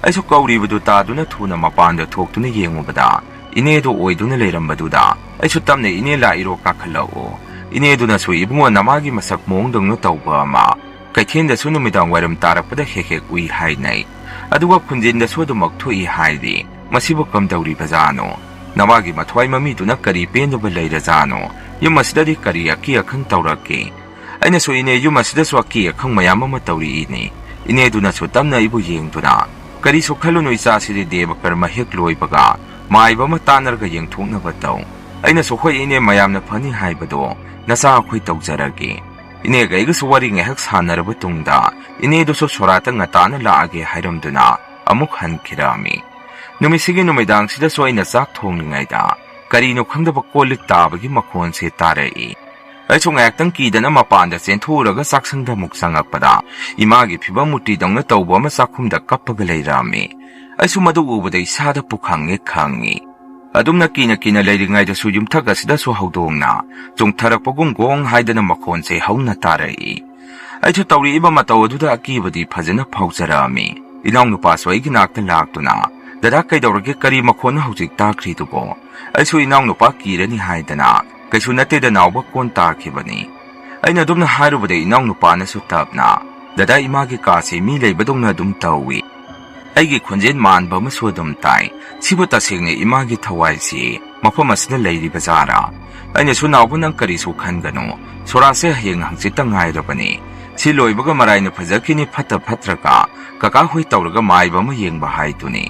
ꯑꯩꯁꯨ ꯀꯧꯔꯤꯕꯗꯨ ꯇꯥꯗꯨꯅ ꯊꯨꯅ ꯃꯄꯥꯟꯗ ꯊꯣꯛꯇꯨꯅ ꯌꯦꯡꯉꯨꯕꯗ ꯏꯅꯦꯗꯨ ꯑꯣꯏꯗꯨꯅ ꯂꯩꯔꯝꯕꯗꯨꯗ ꯑꯩꯁꯨ ꯇꯞꯅ, "ꯏꯅꯦ ꯂꯥꯛꯏꯔꯣ? ꯀꯥꯈꯠꯂꯛꯑꯣ"꯫ ꯏꯅꯦꯗꯨꯅꯁꯨ ꯏꯕꯨꯡꯉꯣ ꯅꯃꯥꯒꯤ ꯃꯁꯛ ꯃꯑꯣꯡꯗꯧꯅ ꯇꯧꯕ ꯑꯃ ꯀꯩꯊꯦꯜꯗꯁꯨ ꯅꯨꯃꯤꯗꯥꯡ ꯋꯥꯏꯔꯝ ꯇꯥꯔꯛꯄꯗ ꯍꯦꯛ ꯍꯦꯛ ꯎꯏ ꯍꯥꯏꯅꯩ꯫ ꯑꯗꯨꯒ ꯈꯨꯟꯖꯤꯟꯗꯁꯨ ꯑꯗꯨꯃꯛ ꯊꯣꯛꯏ ꯍꯥꯏꯔꯤ꯫ ꯃꯁꯤꯕꯨ ꯀꯝꯗꯧꯔꯤꯕꯖꯥꯠꯅꯣ? ꯅꯃꯥꯒꯤ ꯃꯊ꯭ꯋꯥꯏ ꯃꯃꯤꯗꯨꯅ ꯀꯔꯤ ꯄꯦꯟꯗꯕ ꯂꯩꯔꯖꯥꯠꯅꯣ? ꯌꯨꯝ ꯑꯁꯤꯗꯗꯤ ꯀꯔꯤ ꯑꯀꯤ ꯑꯈꯪ ꯇꯧꯔꯛꯀꯦ? ꯑꯩꯅꯁꯨ ꯏꯅꯦ ꯌꯨꯝ ꯑꯁꯤꯗꯁꯨ ꯑꯀꯤ ꯑꯈꯪ ꯃꯌꯥꯝ ꯑꯃ ꯇꯧꯔꯛꯏꯅꯤ꯫ ꯏꯅꯦꯗꯨꯅꯁꯨ ꯇꯞꯅ ꯑꯩꯕꯨ ꯌꯦꯡꯗꯨꯅ, "ꯀꯔꯤꯁꯨ ꯈꯜꯂꯨꯅꯨ ꯏꯆꯥꯁꯤꯗꯤ ꯗꯦꯕ ꯀꯔꯃ ꯍꯦꯛ ꯂꯣꯏꯕꯒ ꯃꯥꯏꯕ ꯑꯃ ꯇꯥꯟꯅꯔꯒ ꯌꯦꯡꯊꯣꯛꯅꯕ ꯇꯧ"꯫ ꯑꯩꯅꯁꯨ, "ꯍꯣꯏ ꯏꯅꯦ, ꯃꯌꯥꯝꯅ ꯐꯅꯤ ꯍꯥꯏꯕꯗꯣ ꯅꯆꯥ ꯑꯩꯈꯣꯏ ꯇꯧꯖꯔꯒꯦ"꯫ ꯏꯅꯦꯒ ꯑꯩꯒꯁꯨ ꯋꯥꯔꯤ ꯉꯥꯏꯍꯥꯛ ꯁꯥꯟꯅꯔꯕ ꯇꯨꯡꯗ ꯏꯅꯦꯗꯨꯁꯨ ꯁꯣꯔꯥꯠꯇ ꯉꯟꯇꯥꯅ ꯂꯥꯛꯑꯒꯦ ꯍꯥꯏꯔꯝꯗꯨꯅ ꯑꯃꯨꯛ ꯍꯟꯈꯤꯔꯛꯑꯝꯃꯤ꯫ ꯅꯨꯃꯤꯠꯁꯤꯒꯤ ꯅꯨꯃꯤꯗꯥꯡꯁꯤꯗꯁꯨ ꯑꯩꯅ ꯆꯥꯛ ꯊꯣꯡꯂꯤꯉꯩꯗ ꯀꯔꯤꯅꯣ ꯈꯪꯗꯕ ꯀꯣꯜ ꯂꯤꯛ ꯇꯥꯕꯒꯤ ꯃꯈꯣꯟꯁꯦ ꯇꯥꯔꯛꯏ꯫ ꯑꯩꯁꯨ ꯉꯥꯏꯍꯥꯛꯇꯪ ꯀꯤꯗꯅ ꯃꯄꯥꯟꯗ ꯆꯦꯟꯊꯣꯛꯎꯔꯒ ꯆꯥꯛꯁꯪꯗ ꯑꯃꯨꯛ ꯆꯪꯉꯛꯄꯗ ꯏꯃꯥꯒꯤ ꯐꯤꯕꯝ ꯃꯨꯔꯇꯤꯗꯧꯅ ꯇꯧꯕ ꯑꯃ ꯆꯥꯛꯈꯨꯝꯗ ꯀꯞꯄꯒ ꯂꯩꯔꯝꯃꯤ꯫ ꯑꯩꯁꯨ ꯃꯗꯨ ꯎꯕꯗ ꯏꯁꯥꯗ ꯄꯨꯈꯪ ꯍꯦꯛ ꯈꯪꯉꯤ꯫ ꯑꯗꯨꯝꯅ ꯀꯤꯅ ꯀꯤꯅ ꯂꯩꯔꯤꯉꯩꯗꯁꯨ ꯌꯨꯝꯊꯛ ꯑꯁꯤꯗꯁꯨ ꯍꯧꯗꯣꯡꯅ ꯆꯣꯡꯊꯔꯛꯄꯒꯨꯝ ꯒꯣꯡ ꯍꯥꯏꯗꯅ ꯃꯈꯣꯟꯁꯦ ꯍꯧꯅ ꯇꯥꯔꯛꯏ꯫ ꯑꯩꯁꯨ ꯇꯧꯔꯛꯏꯕ ꯃꯇꯧ ꯑꯗꯨꯗ ꯑꯀꯤꯕꯗꯤ ꯐꯖꯅ ꯐꯥꯎꯖꯔꯛꯑꯝꯃꯤ꯫ ꯏꯅꯥꯎꯅꯨꯄꯥꯁꯨ ꯑꯩꯒꯤ ꯅꯥꯛꯇ ꯂꯥꯛꯇꯨꯅ, "ꯗꯗꯥ, ꯀꯩꯗꯧꯔꯒꯦ? ꯀꯔꯤ ꯃꯈꯣꯟꯅꯣ ꯍꯧꯖꯤꯛ ꯇꯥꯈ꯭ꯔꯤꯗꯨꯕꯣ?" ꯑꯩꯁꯨ ꯏꯅꯥꯎꯅꯨꯄꯥ ꯀꯤꯔꯅꯤ ꯍꯥꯏꯗꯅ, "ꯀꯩꯁꯨ ꯅꯠꯇꯦꯗ ꯅꯥꯎꯕ, ꯀꯣꯟ ꯇꯥꯈꯤꯕꯅꯤ"꯫ ꯑꯩꯅ ꯑꯗꯨꯝꯅ ꯍꯥꯏꯔꯨꯕꯗ ꯏꯅꯥꯎꯅꯨꯄꯥꯅꯁꯨ ꯇꯞꯅ, "ꯗꯗꯥ, ꯏꯃꯥꯒꯤ ꯀꯥꯁꯤ ꯃꯤ ꯂꯩꯕꯗꯧꯅ ꯑꯗꯨꯝ ꯇꯧꯏ"꯫ ꯑꯩꯒꯤ ꯈꯣꯟꯖꯦꯜ ꯃꯥꯟꯕ ꯑꯃꯁꯨ ꯑꯗꯨꯝ ꯇꯥꯏ꯫ ꯁꯤꯕꯨ ꯇꯁꯦꯡꯅ ꯏꯃꯥꯒꯤ ꯊꯋꯥꯏꯁꯤ ꯃꯐꯝ ꯑꯁꯤꯗ ꯂꯩꯔꯤꯕ ꯖꯥꯔꯥ? ꯑꯩꯅꯁꯨ, "ꯅꯥꯎꯕ, ꯅꯪ ꯀꯔꯤꯁꯨ ꯈꯟꯒꯅꯨ꯫ ꯁꯣꯔꯥꯠꯁꯦ ꯍꯌꯦꯡ ꯍꯪꯆꯤꯠꯇ ꯉꯥꯏꯔꯕꯅꯤ꯫ ꯁꯤ ꯂꯣꯏꯕꯒ ꯃꯔꯥꯏꯅ ꯐꯖꯈꯤꯅꯤ, ꯐꯠꯇ ꯐꯠꯇ꯭ꯔꯒ ꯀꯀꯥ ꯍꯣꯏ ꯇꯧꯔꯒ ꯃꯥꯏꯕ ꯑꯃ ꯌꯦꯡꯕ ꯍꯥꯏꯗꯨꯅꯤ"꯫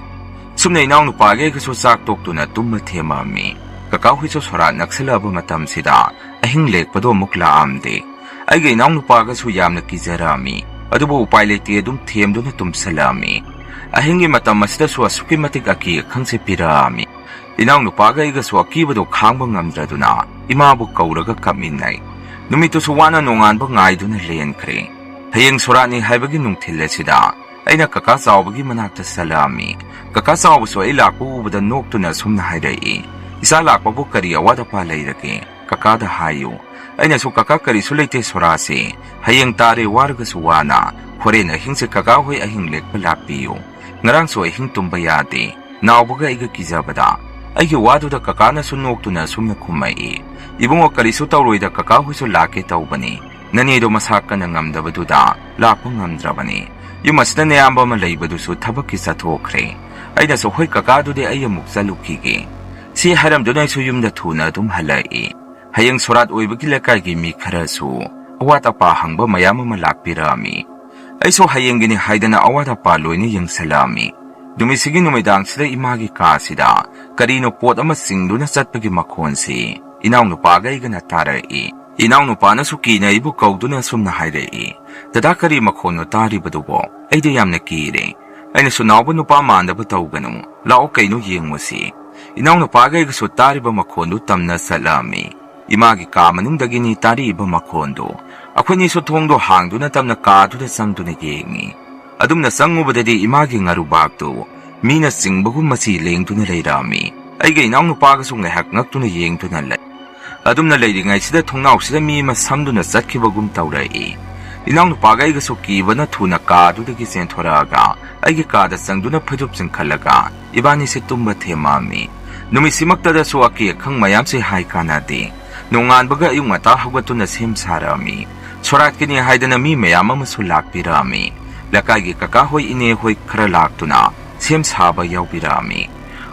ꯁꯨꯝꯅ ꯏꯅꯥꯎꯅꯨꯄꯥꯒ ꯑꯩꯒꯁꯨ ꯆꯥꯛ ꯇꯣꯛꯇꯨꯅ ꯇꯨꯝꯕ ꯊꯦꯝꯃꯝꯃꯤ꯫ ꯀꯀꯥ ꯍꯣꯏꯁꯨ ꯁꯣꯔꯥꯠ ꯅꯛꯁꯜꯂꯛꯑꯕ ꯃꯇꯝꯁꯤꯗ ꯑꯍꯤꯡ ꯂꯦꯛꯄꯗꯣ ꯑꯃꯨꯛ ꯂꯥꯛꯑꯝꯗꯦ꯫ ꯑꯩꯒ ꯏꯅꯥꯎꯅꯨꯄꯥꯒꯁꯨ ꯌꯥꯝꯅ ꯀꯤꯖꯔꯛꯑꯝꯃꯤ꯫ ꯑꯗꯨꯕꯨ ꯎꯄꯥꯏ ꯂꯩꯇꯦ, ꯑꯗꯨꯝ ꯊꯦꯝꯗꯨꯅ ꯇꯨꯝꯁꯜꯂꯛꯑꯝꯃꯤ꯫ ꯑꯍꯤꯡꯒꯤ ꯃꯇꯝ ꯑꯁꯤꯗꯁꯨ ꯑꯁꯨꯛꯀꯤ ꯃꯇꯤꯛ ꯑꯀꯤ ꯑꯈꯪꯁꯦ ꯄꯤꯔꯛꯑꯝꯃꯤ꯫ ꯏꯅꯥꯎꯅꯨꯄꯥꯒ ꯑꯩꯒꯁꯨ ꯑꯀꯤꯕꯗꯣ ꯈꯥꯡꯕ ꯉꯝꯗ꯭ꯔꯗꯨꯅ ꯏꯃꯥꯕꯨ ꯀꯧꯔꯒ ꯀꯞꯃꯤꯟꯅꯩ꯫ ꯅꯨꯃꯤꯠꯇꯨꯁꯨ ꯋꯥꯅ ꯅꯣꯡꯉꯥꯟꯕ ꯉꯥꯏꯗꯨꯅ ꯂꯦꯟꯈ꯭ꯔꯦ꯫ ꯍꯌꯦꯡ ꯁꯣꯔꯥꯠꯅꯤ ꯍꯥꯏꯕꯒꯤ ꯅꯨꯡꯊꯤꯜ ꯑꯁꯤꯗ ꯑꯩꯅ ꯀꯀꯥ ꯆꯥꯎꯕꯒꯤ ꯃꯅꯥꯛꯇ ꯆꯠꯂꯛꯑꯝꯃꯤ꯫ ꯀꯀꯥ ꯆꯥꯎꯕꯁꯨ ꯑꯩ ꯂꯥꯛꯄ ꯎꯕꯗ ꯅꯣꯛꯇꯨꯅ ꯑꯁꯨꯝꯅ ꯍꯥꯏꯔꯛꯏ, "ꯏꯆꯥ ꯂꯥꯛꯄꯕꯨ ꯀꯔꯤ ꯑꯋꯥꯠ ꯑꯄꯥ ꯂꯩꯔꯒꯦ? ꯀꯀꯥꯗ ꯍꯥꯏꯌꯨ꯫" ꯑꯩꯅꯁꯨ, "ꯀꯀꯥ, ꯀꯔꯤꯁꯨ ꯂꯩꯇꯦ ꯁꯣꯔꯥꯠꯁꯦ꯫ ꯍꯌꯦꯡ ꯇꯥꯔꯦ, ꯋꯥꯔꯒꯁꯨ ꯋꯥꯅ ꯍꯣꯔꯦꯟ ꯑꯍꯤꯡꯁꯦ ꯀꯀꯥ ꯍꯣꯏ ꯑꯍꯤꯡ ꯂꯦꯛꯄ ꯂꯥꯛꯄꯤꯌꯨ꯫ ꯉꯔꯥꯡꯁꯨ ꯑꯍꯤꯡ ꯇꯨꯝꯕ ꯌꯥꯗꯦ, ꯅꯥꯎꯕꯒ ꯑꯩꯒ ꯀꯤꯖꯕꯗ꯫" ꯑꯩꯒꯤ ꯋꯥꯗꯨꯗ ꯀꯀꯥꯅꯁꯨ ꯅꯣꯛꯇꯨꯅ ꯑꯁꯨꯝꯅ ꯈꯨꯝꯃꯛꯏ, "ꯏꯕꯨꯡꯉꯣ, ꯀꯔꯤꯁꯨ ꯇꯧꯔꯣꯏꯗ, ꯀꯀꯥ ꯍꯣꯏꯁꯨ ꯂꯥꯛꯀꯦ ꯇꯧꯕꯅꯤ꯫ ꯅꯅꯦꯗꯣ ꯃꯁꯥ ꯀꯟꯅ ꯉꯝꯗꯕꯗꯨꯗ ꯂꯥꯛꯄ ꯉꯝꯗ꯭ꯔꯕꯅꯤ꯫ ꯌꯨꯝ ꯑꯁꯤꯗ ꯅꯌꯥꯝꯕ ꯑꯃ ꯂꯩꯕꯗꯨꯁꯨ ꯊꯕꯛꯀꯤ ꯆꯠꯊꯣꯛꯈ꯭ꯔꯦ꯫" ꯑꯩꯅꯁꯨ, "ꯍꯣꯏ ꯀꯀꯥ, ꯑꯗꯨꯗꯤ ꯑꯩ ꯑꯃꯨꯛ ꯆꯠꯂꯨꯈꯤꯒꯦ꯫" ꯁꯤ ꯍꯥꯏꯔꯝꯗꯨꯅ ꯑꯩꯁꯨ ꯌꯨꯝꯗ ꯊꯨꯅ ꯑꯗꯨꯝ ꯍꯜꯂꯛꯏ꯫ ꯍꯌꯦꯡ ꯁꯣꯔꯥꯠ ꯑꯣꯏꯕꯒꯤ ꯂꯩꯀꯥꯏꯒꯤ ꯃꯤ ꯈꯔꯁꯨ ꯑꯋꯥꯠ ꯑꯄꯥ ꯍꯪꯕ ꯃꯌꯥꯝ ꯑꯃ ꯂꯥꯛꯄꯤꯔꯛꯑꯝꯃꯤ꯫ ꯑꯩꯁꯨ ꯍꯌꯦꯡꯒꯤꯅꯤ ꯍꯥꯏꯗꯅ ꯑꯋꯥꯠ ꯑꯄꯥ ꯂꯣꯏꯅ ꯌꯦꯡꯁꯜꯂꯛꯑꯝꯃꯤ꯫ ꯅꯨꯃꯤꯠꯁꯤꯒꯤ ꯅꯨꯃꯤꯗꯥꯡꯁꯤꯗ ꯏꯃꯥꯒꯤ ꯀꯥꯁꯤꯗ ꯀꯔꯤꯅꯣ ꯄꯣꯠ ꯑꯃ ꯆꯤꯡꯗꯨꯅ ꯆꯠꯄꯒꯤ ꯃꯈꯣꯟꯁꯤ ꯏꯅꯥꯎꯅꯨꯄꯥꯒ ꯑꯩꯒꯅ ꯇꯥꯔꯛꯏ꯫ ꯏꯅꯥꯎꯅꯨꯄꯥꯅꯁꯨ ꯀꯤꯅ ꯑꯩꯕꯨ ꯀꯧꯗꯨꯅ ꯑꯁꯨꯝꯅ ꯍꯥꯏꯔꯛꯏ, "ꯗꯗꯥ, ꯀꯔꯤ ꯃꯈꯣꯟꯅꯣ ꯇꯥꯔꯤꯕꯗꯨꯕꯣ? ꯑꯩꯗꯤ ꯌꯥꯝꯅ ꯀꯤꯔꯦ꯫" ꯑꯩꯅꯁꯨ, "ꯅꯥꯎꯕ ꯅꯨꯄꯥ ꯃꯥꯟꯗꯕ ꯇꯧꯒꯅꯨ, ꯂꯥꯛꯑꯣ ꯀꯩꯅꯣ ꯌꯦꯡꯉꯨꯁꯤ꯫" ꯏꯅꯥꯎꯅꯨꯄꯥꯒ ꯑꯩꯒꯁꯨ ꯇꯥꯔꯤꯕ ꯃꯈꯣꯟꯗꯨ ꯇꯝꯅ ꯆꯠꯂꯛꯑꯝꯃꯤ꯫ ꯏꯃꯥꯒꯤ ꯀꯥ ꯃꯅꯨꯡꯗꯒꯤꯅꯤ ꯇꯥꯔꯛꯏꯕ ꯃꯈꯣꯟꯗꯨ꯫ ꯑꯩꯈꯣꯏꯅꯤꯁꯨ ꯊꯣꯡꯗꯣ ꯍꯥꯡꯗꯨꯅ ꯇꯞꯅ ꯀꯥꯗꯨꯗ ꯆꯪꯗꯨꯅ ꯌꯦꯡꯉꯤ꯫ ꯑꯗꯨꯝꯅ ꯆꯪꯉꯨꯕꯗꯗꯤ ꯏꯃꯥꯒꯤ ꯉꯥꯔꯨꯕꯥꯛꯇꯨ ꯃꯤꯅ ꯆꯤꯡꯕꯒꯨꯝ ꯃꯆꯤ ꯂꯦꯡꯗꯨꯅ ꯂꯩꯔꯛꯑꯝꯃꯤ꯫ ꯑꯩꯒ ꯏꯅꯥꯎꯅꯨꯄꯥꯒꯁꯨ ꯉꯥꯏꯍꯥꯛ ꯉꯛꯇꯨꯅ ꯌꯦꯡꯗꯨꯅ ꯂꯩ꯫ ꯑꯗꯨꯝꯅ ꯂꯩꯔꯤꯉꯩꯁꯤꯗ ꯊꯣꯡꯅꯥꯎꯁꯤꯗ ꯃꯤ ꯑꯃ ꯁꯝꯗꯨꯅ ꯆꯠꯈꯤꯕꯒꯨꯝ ꯇꯧꯔꯛꯏ꯫ ꯏꯅꯥꯎꯅꯨꯄꯥꯒ ꯑꯩꯒꯁꯨ ꯀꯤꯕꯅ ꯊꯨꯅ ꯀꯥꯗꯨꯗꯒꯤ ꯆꯦꯟꯊꯣꯔꯛꯑꯒ ꯑꯩꯒꯤ ꯀꯥꯗ ꯆꯪꯗꯨꯅ ꯐꯩꯖꯨꯞ ꯆꯤꯡꯈꯠꯂꯒ ꯏꯕꯥꯅꯤꯁꯦ ꯇꯨꯝꯕ ꯊꯦꯝꯃꯛꯑꯝꯃꯤ꯫ ꯅꯨꯃꯤꯠꯁꯤꯃꯛꯇꯗꯁꯨ ꯑꯀꯤ ꯑꯈꯪ ꯃꯌꯥꯝꯁꯦ ꯍꯥꯏ ꯀꯥꯟꯅꯗꯦ꯫ ꯅꯣꯡꯉꯥꯟꯕꯒ ꯑꯌꯨꯛ ꯉꯟꯇꯥ ꯍꯧꯒꯠꯇꯨꯅ ꯁꯦꯝ ꯁꯥꯔꯛꯑꯝꯃꯤ꯫ ꯁꯣꯔꯥꯠꯀꯤꯅꯤ ꯍꯥꯏꯗꯅ ꯃꯤ ꯃꯌꯥꯝ ꯑꯃꯁꯨ ꯂꯥꯛꯄꯤꯔꯛꯑꯝꯃꯤ꯫ ꯂꯩꯀꯥꯏꯒꯤ ꯀꯀꯥ ꯍꯣꯏ, ꯏꯅꯦ ꯍꯣꯏ ꯈꯔ ꯂꯥꯛꯇꯨꯅ ꯁꯦꯝ ꯁꯥꯕ ꯌꯥꯎꯕꯤꯔꯛꯑꯝꯃꯤ꯫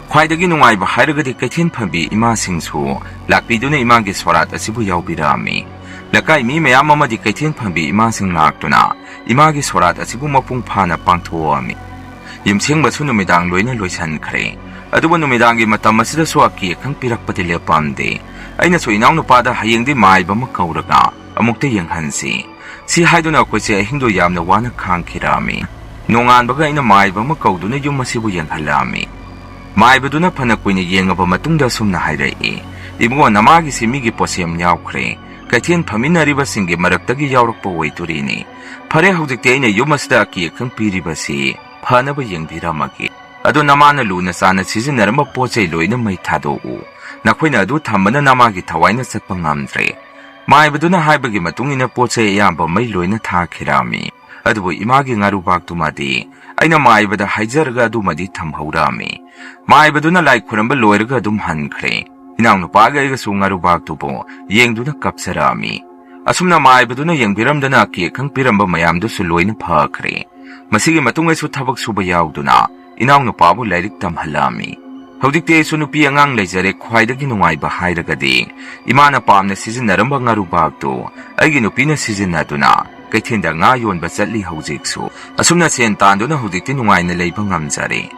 ꯈ꯭ꯋꯥꯏꯗꯒꯤ ꯅꯨꯡꯉꯥꯏꯕ ꯍꯥꯏꯔꯒꯗꯤ ꯀꯩꯊꯦꯜ ꯐꯝꯕꯤ ꯏꯃꯥꯁꯤꯡꯁꯨ ꯂꯥꯛꯄꯤꯗꯨꯅ ꯏꯃꯥꯒꯤ ꯁꯣꯔꯥꯠ ꯑꯁꯤꯕꯨ ꯌꯥꯎꯕꯤꯔꯛꯑꯝꯃꯤ꯫ ꯂꯩꯀꯥꯏ ꯃꯤ ꯃꯌꯥꯝ ꯑꯃꯗꯤ ꯀꯩꯊꯦꯜ ꯐꯝꯕꯤ ꯏꯃꯥꯁꯤꯡ ꯂꯥꯛꯇꯨꯅ ꯏꯃꯥꯒꯤ ꯁꯣꯔꯥꯠ ꯑꯁꯤꯕꯨ ꯃꯄꯨꯡ ꯐꯥꯅ ꯄꯥꯡꯊꯣꯛꯑꯝꯃꯤ꯫ ꯌꯨꯝꯁꯦꯡꯕꯁꯨ ꯅꯨꯃꯤꯗꯥꯡ ꯂꯣꯏꯅ ꯂꯣꯏꯁꯤꯟꯈ꯭ꯔꯦ꯫ ꯑꯗꯨꯕꯨ ꯅꯨꯃꯤꯗꯥꯡꯒꯤ ꯃꯇꯝ ꯑꯁꯤꯗꯁꯨ ꯑꯀꯤ ꯑꯈꯪ ꯄꯤꯔꯛꯄꯗꯤ ꯂꯦꯞꯄꯝꯗꯦ꯫ ꯑꯩꯅꯁꯨ ꯏꯅꯥꯎꯅꯨꯄꯥꯗ ꯍꯌꯦꯡꯗꯤ ꯃꯥꯏꯕ ꯑꯃ ꯀꯧꯔꯒ ꯑꯃꯨꯛꯇ ꯌꯦꯡꯍꯟꯁꯤ꯫ ꯁꯤ ꯍꯥꯏꯗꯨꯅ ꯑꯩꯈꯣꯏꯁꯦ ꯑꯍꯤꯡꯗꯣ ꯌꯥꯝꯅ ꯋꯥꯅ ꯈꯥꯡꯈꯤꯔꯛꯑꯝꯃꯤ꯫ ꯅꯣꯡꯉꯥꯟꯕꯒ ꯑꯩꯅ ꯃꯥꯏꯕ ꯑꯃ ꯀꯧꯗꯨꯅ ꯌꯨꯝ ꯑꯁꯤꯕꯨ ꯌꯦꯡꯍꯜꯂꯛꯑꯝꯃꯤ꯫ ꯃꯥꯏꯕꯗꯨꯅ ꯐꯅ ꯀꯨꯏꯅ ꯌꯦꯡꯉꯕ ꯃꯇꯨꯡꯗ ꯑꯁꯨꯝꯅ ꯍꯥꯏꯔꯛꯏ, "ꯏꯕꯨꯡꯉꯣ, ꯅꯃꯥꯒꯤꯁꯤ ꯃꯤꯒꯤ ꯄꯣꯠꯁꯦꯝ ꯌꯥꯎꯈ꯭ꯔꯦ꯫ ꯀꯩꯊꯦꯜ ꯐꯝꯃꯤꯟꯅꯔꯤꯕꯁꯤꯡꯒꯤ ꯃꯔꯛꯇꯒꯤ ꯌꯥꯎꯔꯛꯄ ꯑꯣꯏꯗꯣꯔꯤꯅꯤ꯫ ꯐꯔꯦ, ꯍꯧꯖꯤꯛꯇꯤ ꯑꯩꯅ ꯌꯨꯝ ꯑꯁꯤꯗ ꯑꯀꯤ ꯑꯈꯪ ꯄꯤꯔꯤꯕꯁꯤ ꯐꯅꯕ ꯌꯦꯡꯕꯤꯔꯝꯃꯒꯦ꯫ ꯑꯗꯣ ꯅꯃꯥꯅ ꯂꯨꯅ ꯆꯥꯟꯅ ꯁꯤꯖꯤꯟꯅꯔꯝꯕ ꯄꯣꯠ ꯆꯩ ꯂꯣꯏꯅ ꯃꯩ ꯊꯥꯗꯣꯛꯎ꯫ ꯅꯈꯣꯏꯅ ꯑꯗꯨ ꯊꯝꯕꯅ ꯅꯃꯥꯒꯤ ꯊꯋꯥꯏꯅ ꯆꯠꯄ ꯉꯝꯗ꯭ꯔꯦ꯫" ꯃꯥꯏꯕꯗꯨꯅ ꯍꯥꯏꯕꯒꯤ ꯃꯇꯨꯡ ꯏꯟꯅ ꯄꯣꯠ ꯆꯩ ꯑꯌꯥꯝꯕ ꯃꯩ ꯂꯣꯏꯅ ꯊꯥꯈꯤꯔꯝꯃꯤ꯫ ꯑꯗꯨꯕꯨ ꯏꯃꯥꯒꯤ ꯉꯥꯔꯨꯕꯥꯛꯇꯨꯃꯗꯤ ꯑꯩꯅ ꯃꯥꯏꯕꯗ ꯍꯥꯏꯖꯔꯒ ꯑꯗꯨꯃꯗꯤ ꯊꯝꯍꯧꯔꯝꯃꯤ꯫ ꯃꯥꯏꯕꯗꯨꯅ ꯂꯥꯏ ꯈꯨꯔꯝꯕ ꯂꯣꯏꯔꯒ ꯑꯗꯨꯝ ꯍꯟꯈ꯭ꯔꯦ꯫ ꯏꯅꯥꯎꯅꯨꯄꯥꯒ ꯑꯩꯒꯁꯨ ꯉꯥꯔꯨꯕꯥꯛꯇꯨꯕꯨ ꯌꯦꯡꯗꯨꯅ ꯀꯞꯆꯔꯛꯑꯝꯃꯤ꯫ ꯑꯁꯨꯝꯅ ꯃꯥꯏꯕꯗꯨꯅ ꯌꯦꯡꯕꯤꯔꯝꯗꯅ ꯑꯀꯤ ꯑꯈꯪ ꯄꯤꯔꯝꯕ ꯃꯌꯥꯝꯗꯨꯁꯨ ꯂꯣꯏꯅ ꯐꯈ꯭ꯔꯦ꯫ ꯃꯁꯤꯒꯤ ꯃꯇꯨꯡ ꯑꯩꯁꯨ ꯊꯕꯛ ꯁꯨꯕ ꯌꯥꯎꯗꯨꯅ ꯏꯅꯥꯎꯅꯨꯄꯥꯕꯨ ꯂꯥꯏꯔꯤꯛ ꯇꯝꯍꯜꯂꯛꯑꯝꯃꯤ꯫ ꯍꯧꯖꯤꯛꯇꯤ ꯑꯩꯁꯨ ꯅꯨꯄꯤ ꯑꯉꯥꯡ ꯂꯩꯖꯔꯦ꯫ ꯈ꯭ꯋꯥꯏꯗꯒꯤ ꯅꯨꯡꯉꯥꯏꯕ ꯍꯥꯏꯔꯒꯗꯤ ꯏꯃꯥꯅ ꯄꯥꯝꯅ ꯁꯤꯖꯤꯟꯅꯔꯝꯕ ꯉꯥꯔꯨꯕꯥꯛꯇꯨ ꯑꯩꯒꯤ ꯅꯨꯄꯤꯅ ꯁꯤꯖꯤꯟꯅꯗꯨꯅ ꯀꯩꯊꯦꯜꯗ ꯉꯥ ꯌꯣꯟꯕ ꯆꯠꯂꯤ ꯍꯧꯖꯤꯛꯁꯨ꯫ ꯑꯁꯨꯝꯅ ꯁꯦꯟ ꯇꯥꯟꯗꯨꯅ ꯍꯧꯖꯤꯛꯇꯤ ꯅꯨꯡꯉꯥꯏꯅ ꯂꯩꯕ ꯉꯝꯖꯔꯦ꯫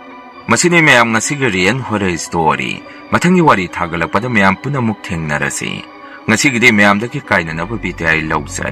ꯃꯁꯤꯅꯤ ꯃꯌꯥꯝ ꯉꯁꯤꯒꯤ Real Horror Story꯫ ꯃꯊꯪꯒꯤ ꯋꯥꯔꯤ ꯊꯥꯒꯠꯂꯛꯄꯗ ꯃꯌꯥꯝ ꯄꯨꯟꯅ ꯑꯃꯨꯛ ꯊꯦꯡꯅꯔꯁꯤ꯫ ꯉꯁꯤꯒꯤꯗꯤ ꯃꯌꯥꯝꯗꯒꯤ ꯀꯥꯏꯅꯅꯕ ꯕꯤꯗꯥꯏ ꯂꯧꯖꯔꯦ꯫